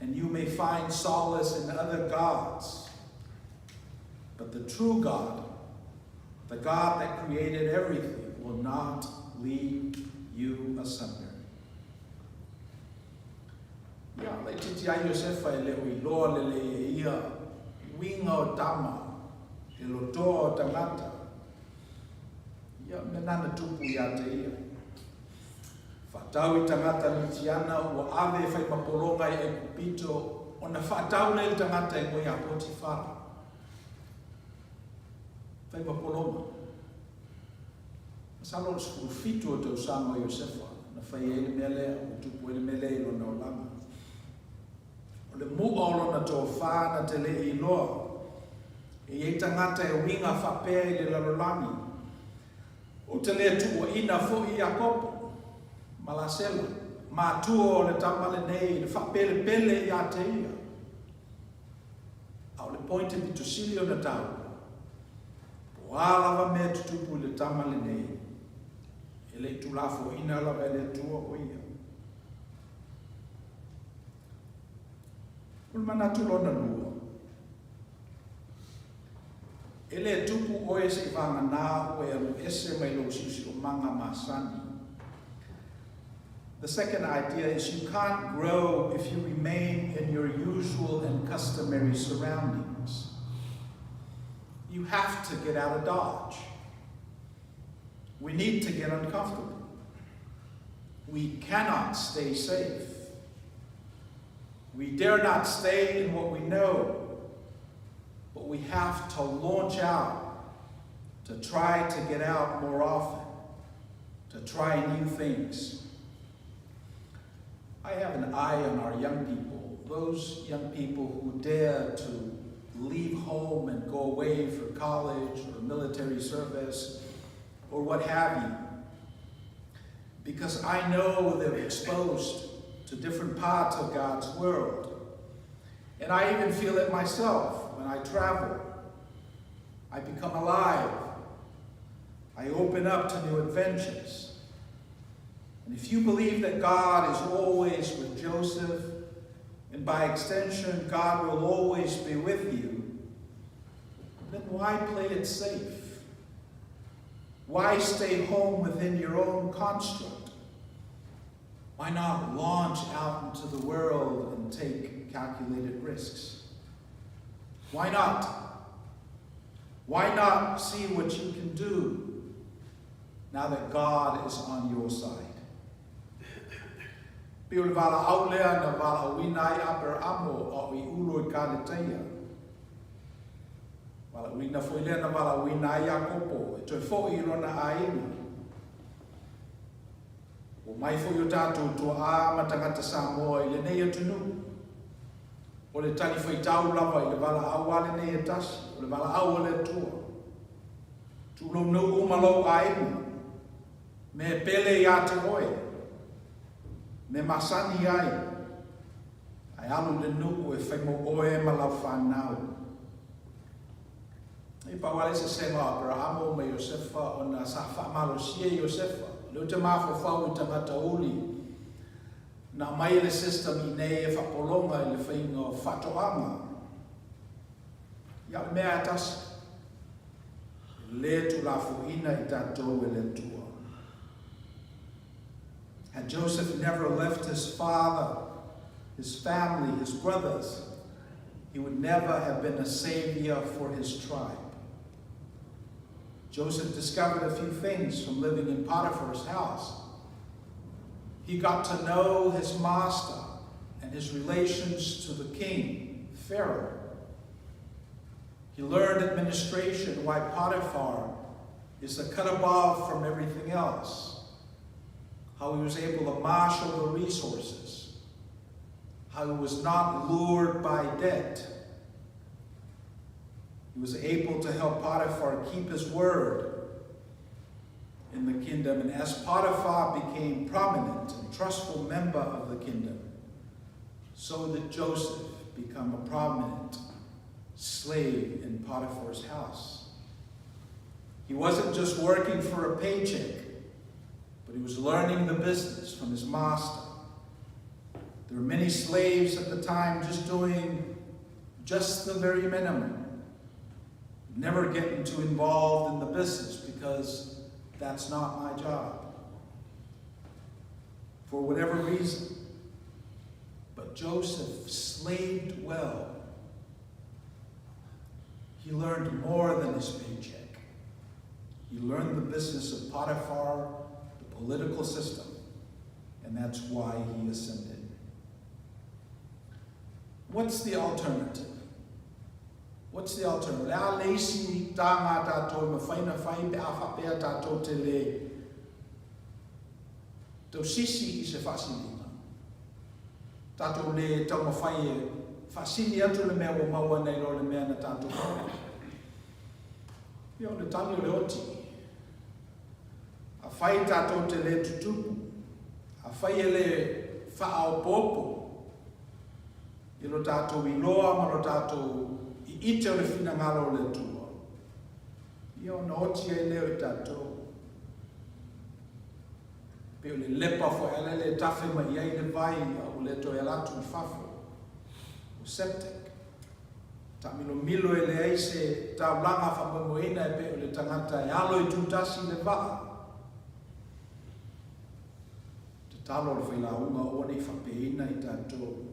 and you may find solace in other gods. But the true God, the God that created everything, will not leave you asunder. Ia, laitiiti ai Iosefa e le o iloa lelei e ia uiga o tama, le lotoa o tagata. Ia, mea nana tupu ia te ia. Faatau i tagata Mitiana ua ave e fai ma pologa i Aikupito, ona faatau lea i le tagata e moe ia Potifara. Fai ma pologa. Masalo o le 17 o tausaga o Iosefa na fai ai le mea lea, ua tupu ai le mea lea i lona olaga. O le mu'a o lona tofa na te le i iloa. E i ai tagata e uiga faapea i le lalolagi. Ou te le tuuaina foi Iakopo ma Lasela, matua o le tama lenei i le faapelepele ia te ia. A o le point e pito sili ona taua, po o a lava mea e tutupu i le tama lenei, e le i tulafoina lava e le Atua o ia. O le manatu lona lua, e le tupu oe seivaganā ua e alu ese mai lou siosiomaga masani. The second idea is you can't grow if you remain in your usual and customary surroundings. You have to get out of Dodge. We need to get uncomfortable. We cannot stay safe. We dare not stay in what we know, but we have to launch out to try to get out more often, to try new things. I have an eye on our young people, those young people who dare to leave home and go away for college or military service or what have you. Because I know they're exposed to different parts of God's world. And I even feel it myself when I travel. I become alive. I open up to new adventures. And if you believe that God is always with Joseph, and by extension, God will always be with you, then why play it safe? Why stay home within your own construct? Why not launch out into the world and take calculated risks? Why not? Why not see what you can do now that God is on your side? Pei o le valaau lea na valaauina ai Aperamo a o i Ulu i Kaleteia. Valaauina foi lea na valaauina ai Iakopo e toe foi i lona aiga. Ua omai foi o tatou tuaa ma tagata Samoa i lenei atunuu. O le talifuaitau lava i le valaau a lenei e tasi, o le valaau a le Atua. Tuu lou nuu ma lou aiga, mea pele ia te oe, mea masani ai, ae alu i le nuu e fai mo oe ma lau fanau. E pau lava le eseesega o Aperahamo ma Iosefa ona sa faamalosia Iosefa. O lea ou te mafaufau i tagata uli na aumai e le system i inei e faapologa i le faiga o faatoaga. Ia o le mea lava e tasi, e le tulafoina i tatou e le Atua. Had Joseph never left his father, his family, his brothers, he would never have been a savior for his tribe. Joseph discovered a few things from living in Potiphar's house. He got to know his master and his relations to the king, Pharaoh. He learned administration, why Potiphar is a cut above from everything else, how he was able to marshal the resources, how he was not lured by debt. He was able to help Potiphar keep his word in the kingdom. And as Potiphar became prominent and trustful member of the kingdom, so did Joseph become a prominent slave in Potiphar's house. He wasn't just working for a paycheck, but he was learning the business from his master. There were many slaves at the time just doing just the very minimum, never getting too involved in the business because that's not my job. For whatever reason. But Joseph slaved well. He learned more than his paycheck. He learned the business of Potiphar, the political system, and that's why he ascended. What's the alternative? What's the alternative? O le a le isi taga a tatou e mafai ona fai pe a faapea tatou te le tausisi i se faasiliga? Tatou le taumafai e faasili atu le mea ua maua nai lo le mea na tatou maua. Ia o le tali o le oti. Afai tatou te lē tutupu, afai e lē faaopoopo i lo tatou iloa ma lo tatou iite o le finagalo o le Atua, ia ona oti ai lea o i tatou. Pei o le lepa foi a lele e tafe mai i ai le vai a ua le toe ala atu i fafo, o septic. Taamilomilo e leai se taulaga faamoemoeina e pei o le tagata e alo i tutasi i le vaa. Tatalo a le failauga aua ne i faapeina i tatou.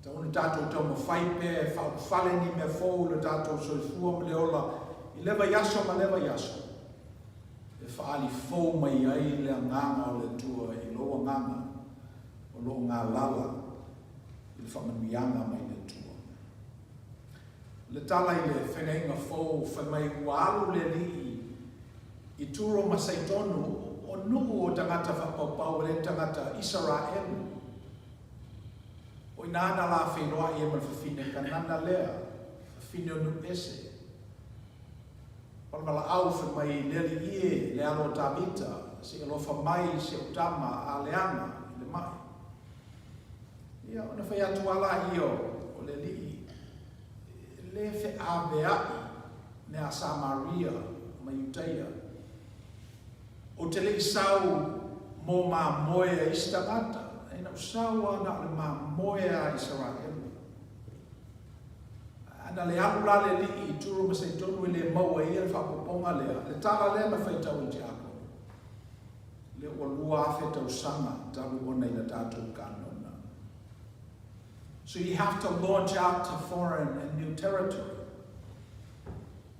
Tatau ona tatou taumafai pea e faaulufale ni mea fou i lo tatou soifua ma le ola i lea vaiaso ma lea vaiaso, e faaali fou mai ai le agaga o le Atua i lou agaga o lo o galala i le faamanuiaga mai le Atua. O le tala i le Feagaiga Fou fai mai ua alu le Alii i Turo ma Saitonu, o nuu o tagata faapaupau e le tagata Isaraelu. O ina na la feiloai ai ma le fafine Kanana lea, fafine o nuu ese. Palavalaau fai mai le Alii e, le alo o Tavita, se i alofa mai i si ou tama a leaga i le mai. Ia, ona fai atu lava laia o le alii, e lē feaveaʻi mea a Samaria ma Iutaia. Ou te le i sau mo mamoe a isi tagata, ae na ou sau lava na o le mamoe a Isaraelu. A na le alu la le alii i Turo ma Saitonu e le maua e ia le faaopoopoga lea, le tala lea na faitau e le tiakono. Lea ua 2000 tausaga talu ona i le tatou kanona. So you have to launch out to foreign and new territory.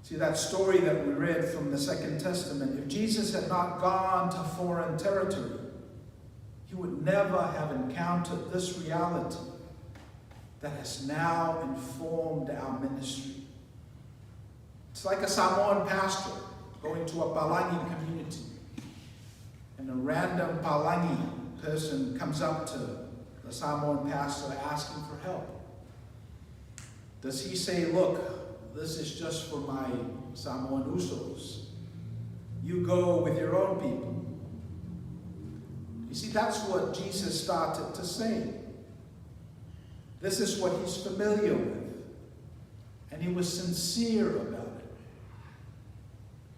See that story that we read from the Second Testament, if Jesus had not gone to foreign territory, he would never have encountered this reality that has now informed our ministry. It's like a Samoan pastor going to a Palangi community, and a random Palangi person comes up to the Samoan pastor asking for help. Does he say, look, this is just for my Samoan usos. You go with your own people. You see, that's what Jesus started to say. This is what he's familiar with. And he was sincere about it.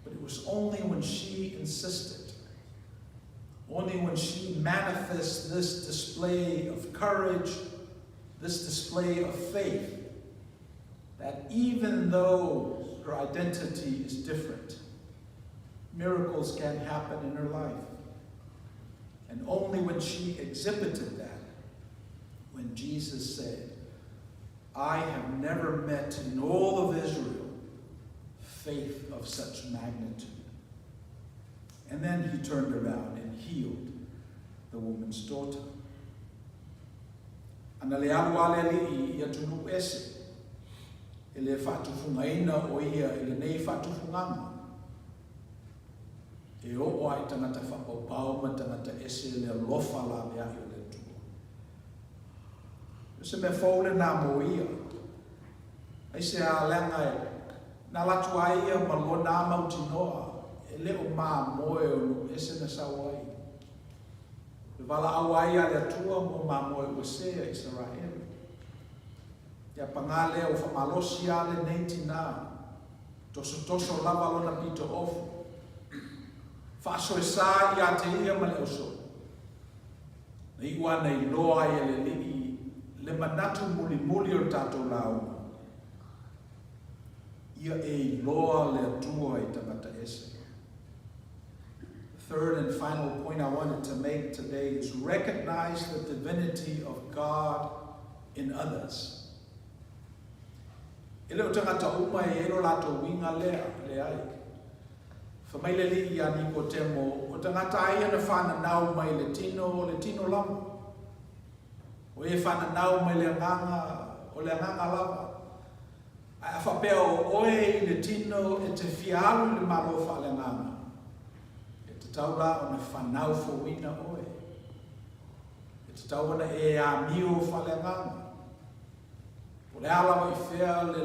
But it was only when she insisted, only when she manifests this display of courage, this display of faith, that even though her identity is different, miracles can happen in her life. And only when she exhibited that, when Jesus said, I have never met in all of Israel faith of such magnitude. And then he turned around and healed the woman's daughter. Ana le alu a le alii i atunuu ese, e le faatufugaina o ia i lenei faatufugaga. E oo lava i tagata faapaupau ma tagata ese le alofa laveai o le Atua. O se mea fou lenā mo ia. Aisea leaga e na alu atu ai ia ma lona mautinoa e le o mamoe o nuu ese na sau ai. Le valaau ai a le Atua mo mamoe ua sē a Isaraelu. Ia pagā lea ua faamalosi a lenei tinā, tosotoso lava lona pito ofu, faasoesa ia te ia ma le ausoo. Na iu ana iloa ai e le Alii le manatu mulimuli o le tatou lauga, Ia e iloa le Atua i tagata ese. The third and final point I wanted to make today is recognize the divinity of God in others. E le o tagata uma e i ai lo latou uiga lea, leai. Fai mai le Alii iā Nikotemo, o tagata a ia na fananau mai le tino, o le tino lava. O e fananau mai le agaga, o le agaga lava. Ae a faapea o oe i le tino e te fia alu i le Malo faaleagaga, e tatau la ona fanau fouina oe. E tatau ona e amio faaleagaga. Po o le a lava i fea le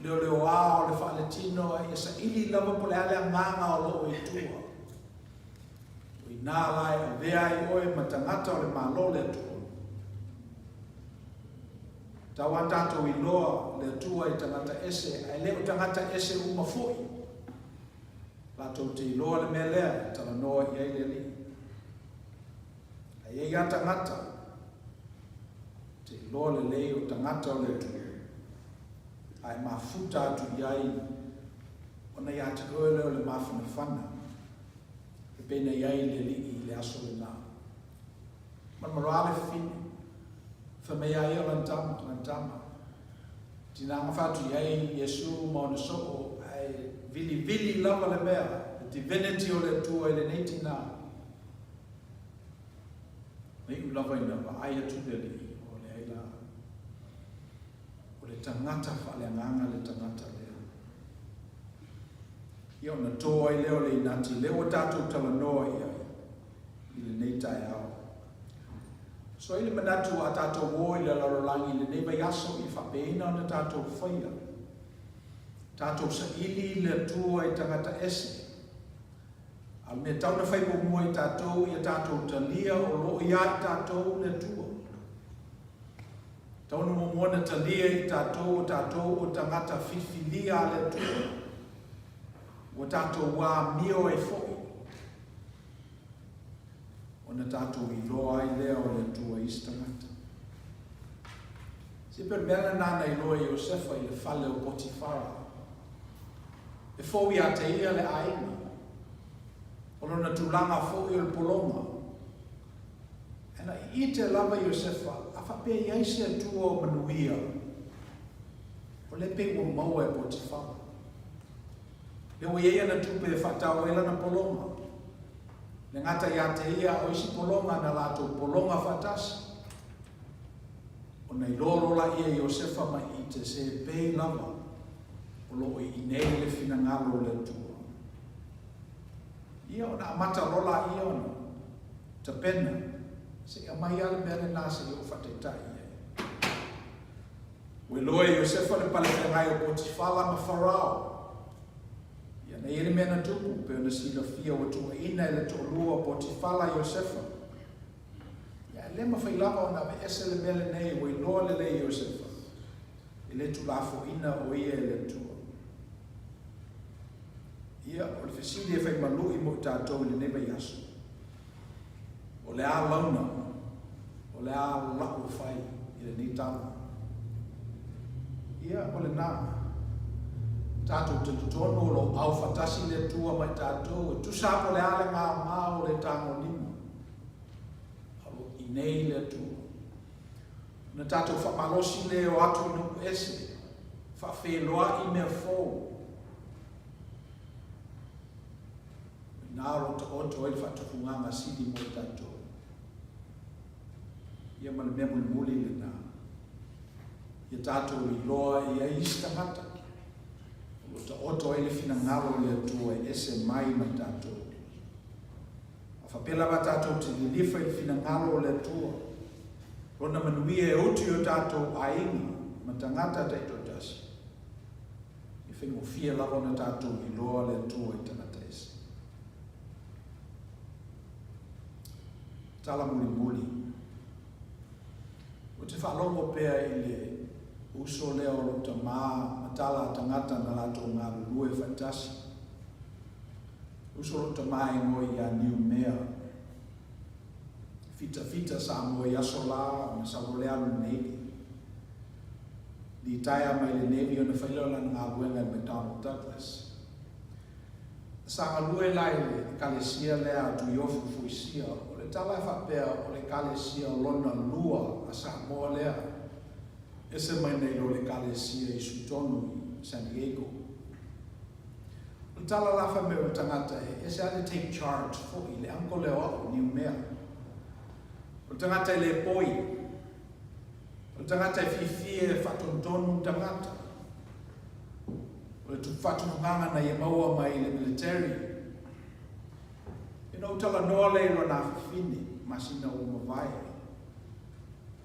leoleoā o le faaletino, a ia saili lava po o le a le agaga o lo o i tua. O i inā la e avea ai oe ma tagata o le Malo o le Atua. Tau a tatou iloa le Atua i tagata ese, ae le o tagata ese uma foi. Latou te iloa le mea lea e talanoa i ai le Alii. Ae i ai lava tagata te iloa lelei o tagata o le Atua, a e mafuta atu i ai ona ia te oe lea o le mafanafana e pei ona i ai le Alii i le aso lena. Malomaloa le fafine, fai mai a ia o lana tama, lana tama. Tina gafa atu i ai Iesu ma ona soo, ae vilivili lava le mea, le divinity o le Atua i lenei tina. Na iu lava ina vaai atu le Alii, o leai la, o le tagata faaleagaga le tagata lea. Ia ona to ai lea o le inati, lea ua tatou talanoa i ai i lenei taeao. So i le manatu a tatou o i le lalolagi i lenei vaiaso i faapeina ona tatou faia, tatou saili i le Atua i tagata ese, A o le mea tau na fai muamua i tatou, ia tatou talia o lo o iā i tatou le Atua. Tau na muamua na talia i tatou o tatou o tagata filifilia a le Atua. Ua tatou amio ai foi ona tatou iloa ai lea o le Atua i isi tagata. Se pei o le mea lena na iloa e Iosefa i le fale o Potifara. E fou ia te ia le aiga. O lona tulaga foi o le pologa. Ae na iite lava Iosefa, a faapea e i ai se Atua o manuia, o lea pei ua maua e Potifara. Lea ua i ai ana tupe e faatau ai lana pologa. Le gata ia te ia a o isi pologa na latou pologa faatasi. Ona iloa loa laia e Iosefa ma iite se pei lava o lo o i inei le finagalo o le Atua. Ia ona amata loa laia ona tapena se i aumai lava le mea lena se i ou faataitai i ai. Ua iloa e Iosefa le palefeagai o Potifala ma Farao. Ia na i ai le mea na tupu, pei ona silafia ua tuuaina e le toalua o Potifala Iosefa. Ia e le mafai lava ona aveese le mea lenei ua iloa lelei e Iosefa, e le tulafoina o ia e le Atua. Ia, o le fesili e fai malu'i mo i tatou i lenei vaiaso, o le a launa, o le a la'u e fai i lenei tala? Ia, o lena. Tatou talitonu o lo o aufatasi le Atua ma i tatou, e tusa po o le a le gaogao o le tagolima. A o lo o inei le Atua. Ona tatou faamalosi lea o atu i nuu ese, faafeiloai mea fou. O ina o lo o taoto ai le faatufugaga sili mo i tatou. Ia ma le mea mulimuli lena. Ia tatou iloa e i ai isi tagata o lo o taoto ai le finagalo o le Atua e ese mai ma tatou. A faapea lava tatou te lilifa i le finagalo o le Atua, Lona manuia e utu i o tatou aiga ma tagata taitoatasi, e faigofie lava ona tatou iloa le Atua i tagata ese. Tala mulimuli. Ou te faalogo pea i le uso lea o lou tamā ma tala a tagata na latou galulue faatasi. Uso lou tama e ngoi ia Niumea. Fitafita Samoa i aso la ona sau loa le alu i le Navy. Litaea mai le Navy ona fai lea o lana galuega i le McDonnell Douglas. Sa galue la i le Ekalesia lea a Tuiofu Fuisia, o le tala e faapea o le Ekalesia lona lua a Samoa lea, ese mai nei lo le Ekalesia i Sutonu i San Diego. O le tala la fai mai o le tagata e ese lava le take charge foi, le uncle lea o au, niumea. O le tagata e le poi. O le tagata e fiafia e faatonutonu tagata. O le faatufugaga na ia maua mai i le military. Ina ou talanoa lea i lona afafine, masina ua mavae.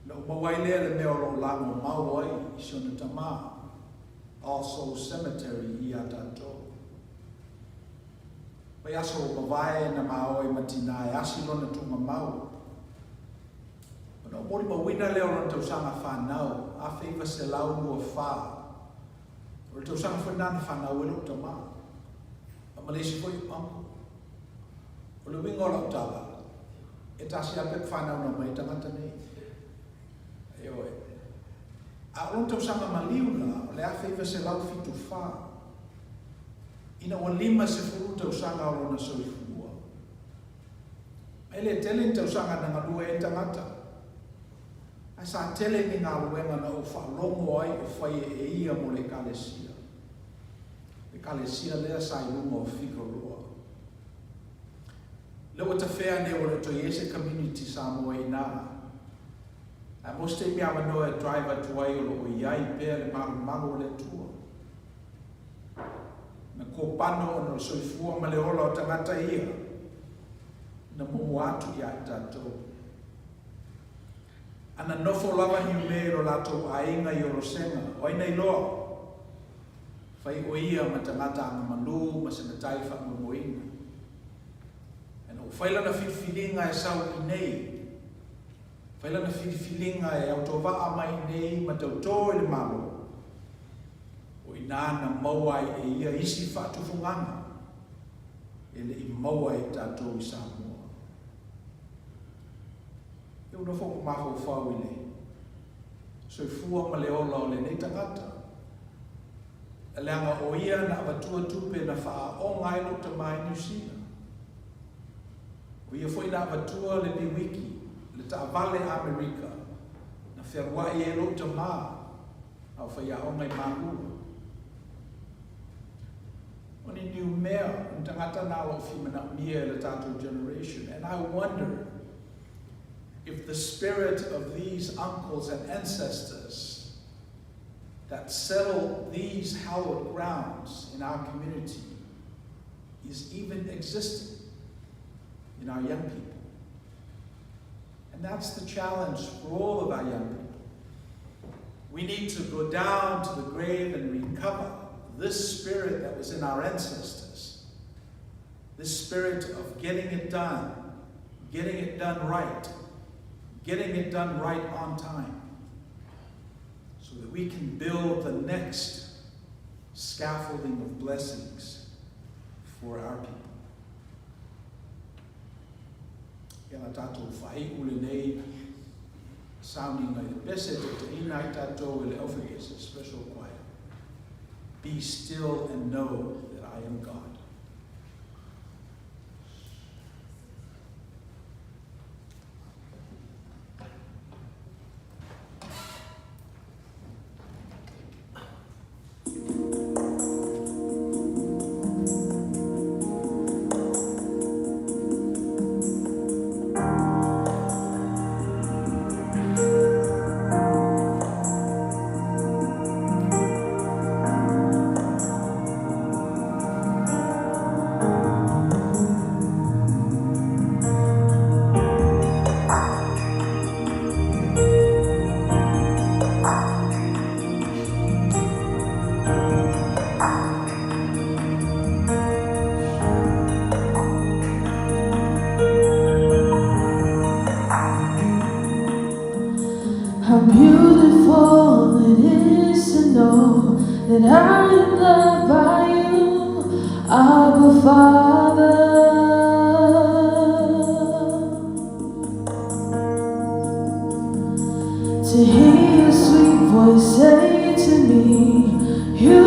Na ou maua ai lea le mea o lo o lagomau ai i si ona tamā. All Souls Cemetery ia tatou. Vaiaso ua mavae na maoe ma tinā e asi lona tuugamau. Ona ou molimauina lea o lona tausaga fanau, 1924. O le tausaga foi lena na fanau ai lou tamā. A ma le isi foi uncle. O le uiga o lau tala, e tasi lava pepa fanau na aumai ai tagata nei. Ioe. A o lona tausaga maliu la, o le 1974, ina ua 50 tausaga o lona soifua. Ma e le tele ni tausaga na galue ai le tagata, ae sa tele ni galuega na ou faalogo ai o faia e ia mo le Ekalesia. Le Ekalesia lea sa i luga o Figueroa. Lea ua tafea nei ua le o toe i ai se community Samoa i ina. Ae mo se taimi avanoa e drive atu ai o lo o i ai pea le malumalu o le Atua. Na kopano ona o le soifua ma le ola o tagata ia na momoa atu ia i tatou. A na nofo lava niumea i lo latou aiga i Olosega, o ai na iloa? Fai o ia ma tagata agamalu ma se matai faamoemoeina. Ae na ua fai lana filifiliga e sau i nei, fai lana filifiliga e autovaa mai i nei ma tautō i le Malo, o i inā na maua ai e ia isi faatufugaga e le i maua e i tatou i Samoa. E ua nofo ou mafaufau i le soifua ma le ola o lenei tagata, leaga o ia na avatua tupe na faaaoga ai lou tama i Niu Sila. O ia foi na avatua le piwiki, le taavale Amerika, na fealuai ai lou tama a o faiaoga i Malua. O ni niumea, o ni tagata na o lo o fia manaomia e le tatou generation. And I wonder if the spirit of these uncles and ancestors that settled these hallowed grounds in our community is even existing in our young people. And that's the challenge for all of our young people. We need to go down to the grave and recover this spirit that was in our ancestors. This spirit of getting it done, getting it done right, getting it done right on time, so that we can build the next scaffolding of blessings for our people. Ia na tatou faaiu lenei sauniga i le pese e taitaiina ai tatou e le Aufaiese Special Choir. Be still and know that I am God. How beautiful it is to know that I am loved by you, Abba Father. To hear your sweet voice say to me, You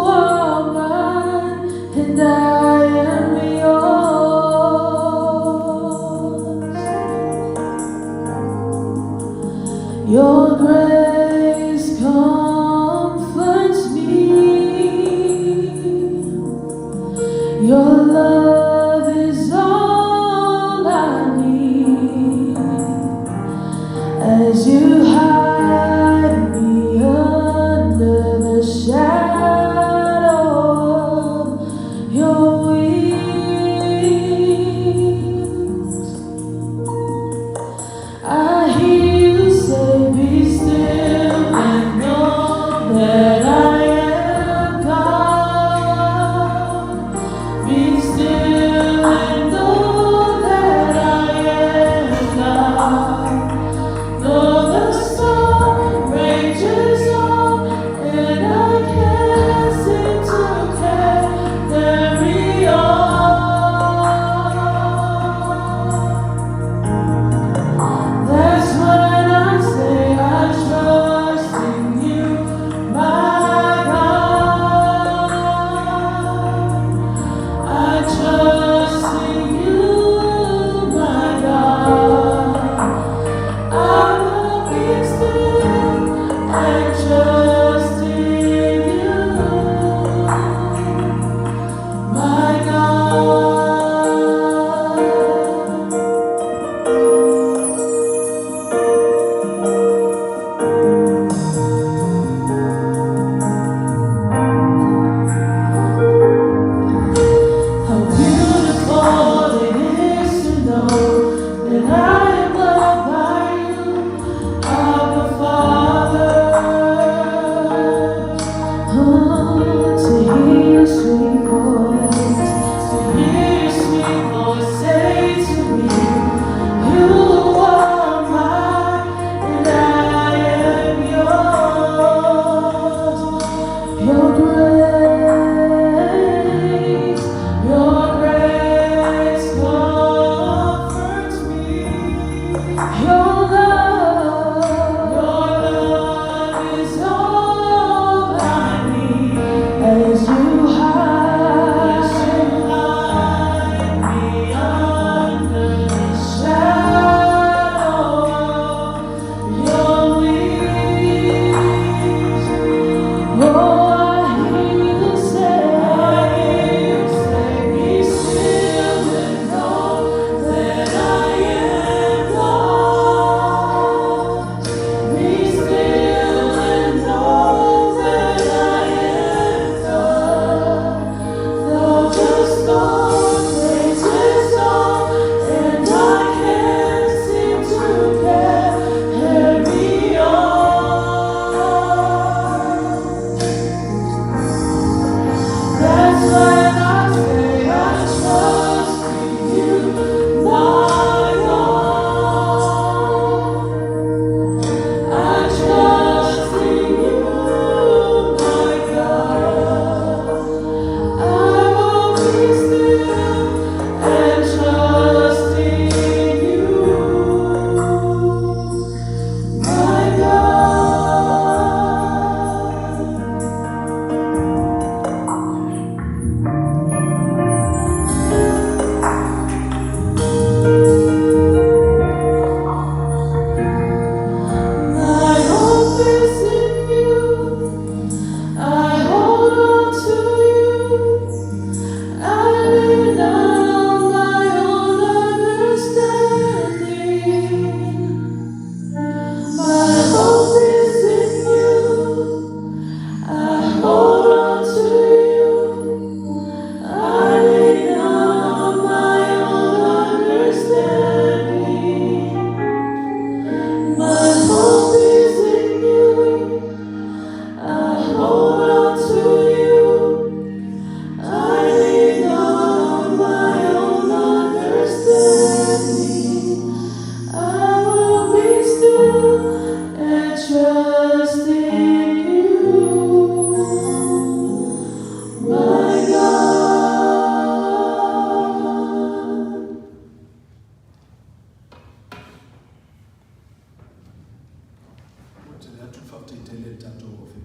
are mine and I am yours. Your grace comforts me. Your love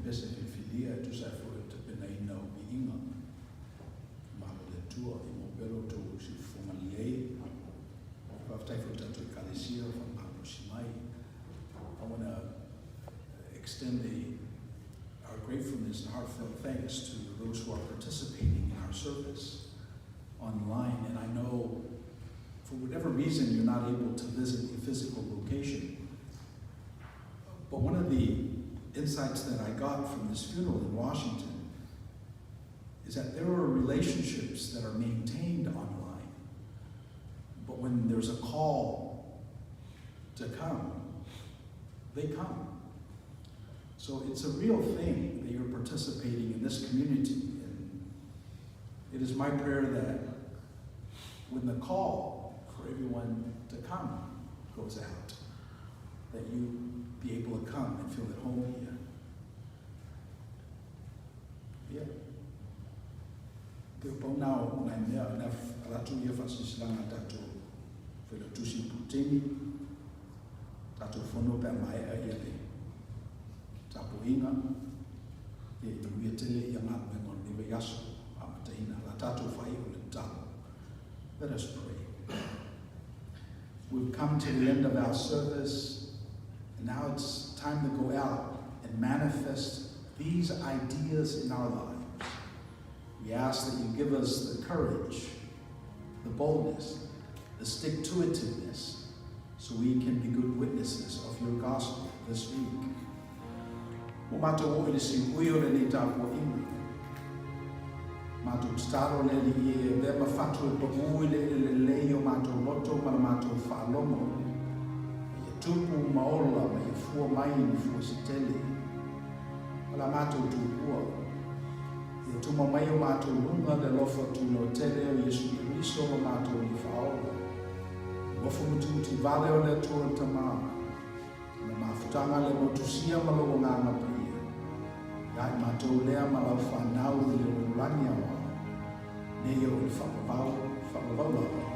pese filifilia e tusa ai foi o le tapenaina o viiga i malo o le Atua. Ia maua pea lo outou siufofoga lelei. Faafetai foi i le tatou Ekalesia o faamalosi mai. I want to extend our gratefulness and heartfelt thanks to those who are participating in our service online. And I know for whatever reason you're not able to visit the physical location. But one of the insights that I got from this funeral in Washington is that there are relationships that are maintained online. But when there's a call to come, they come. So it's a real thing that you're participating in this community. And it is my prayer that when the call for everyone to come goes out, that you be able to come and feel at home here. Ia. Te pau na o nai mea na alatu ia whaasisilaga a tatou Failautusi Puteni, tatou fono pe a maea ia le tapuaiga, ia i manuia tele ia galuega o lenei vaiaso amataina. La tatou faaiu i le tatalo. Let us pray. We've come to the end of our service, and now it's time to go out and manifest these ideas in our lives. We ask that you give us the courage, the boldness, the stick-to-itiveness, so we can be good witnesses of your gospel this week. Ua matou oo i le siui o lenei tapuaiga. Matou tatalo le Alii e avea ma fatu e pau i le eleele lelei o matou loto ma la matou faalogo, ma ia tupu ma ola ma ia fua mai ni fua se tele. Ma la matou tupua, ia tuma mai o matou luga le alofa tunoa tele o Iesu Keriso lo matou Alii Faaola, le nofo mutimutivale o le Atua le Tama, le mafutaga le motusia ma lou Agaga Paia, ia i matou lea ma lau fanau i le lalolagi aoao, nei oo i le faavavau, faavavau lava.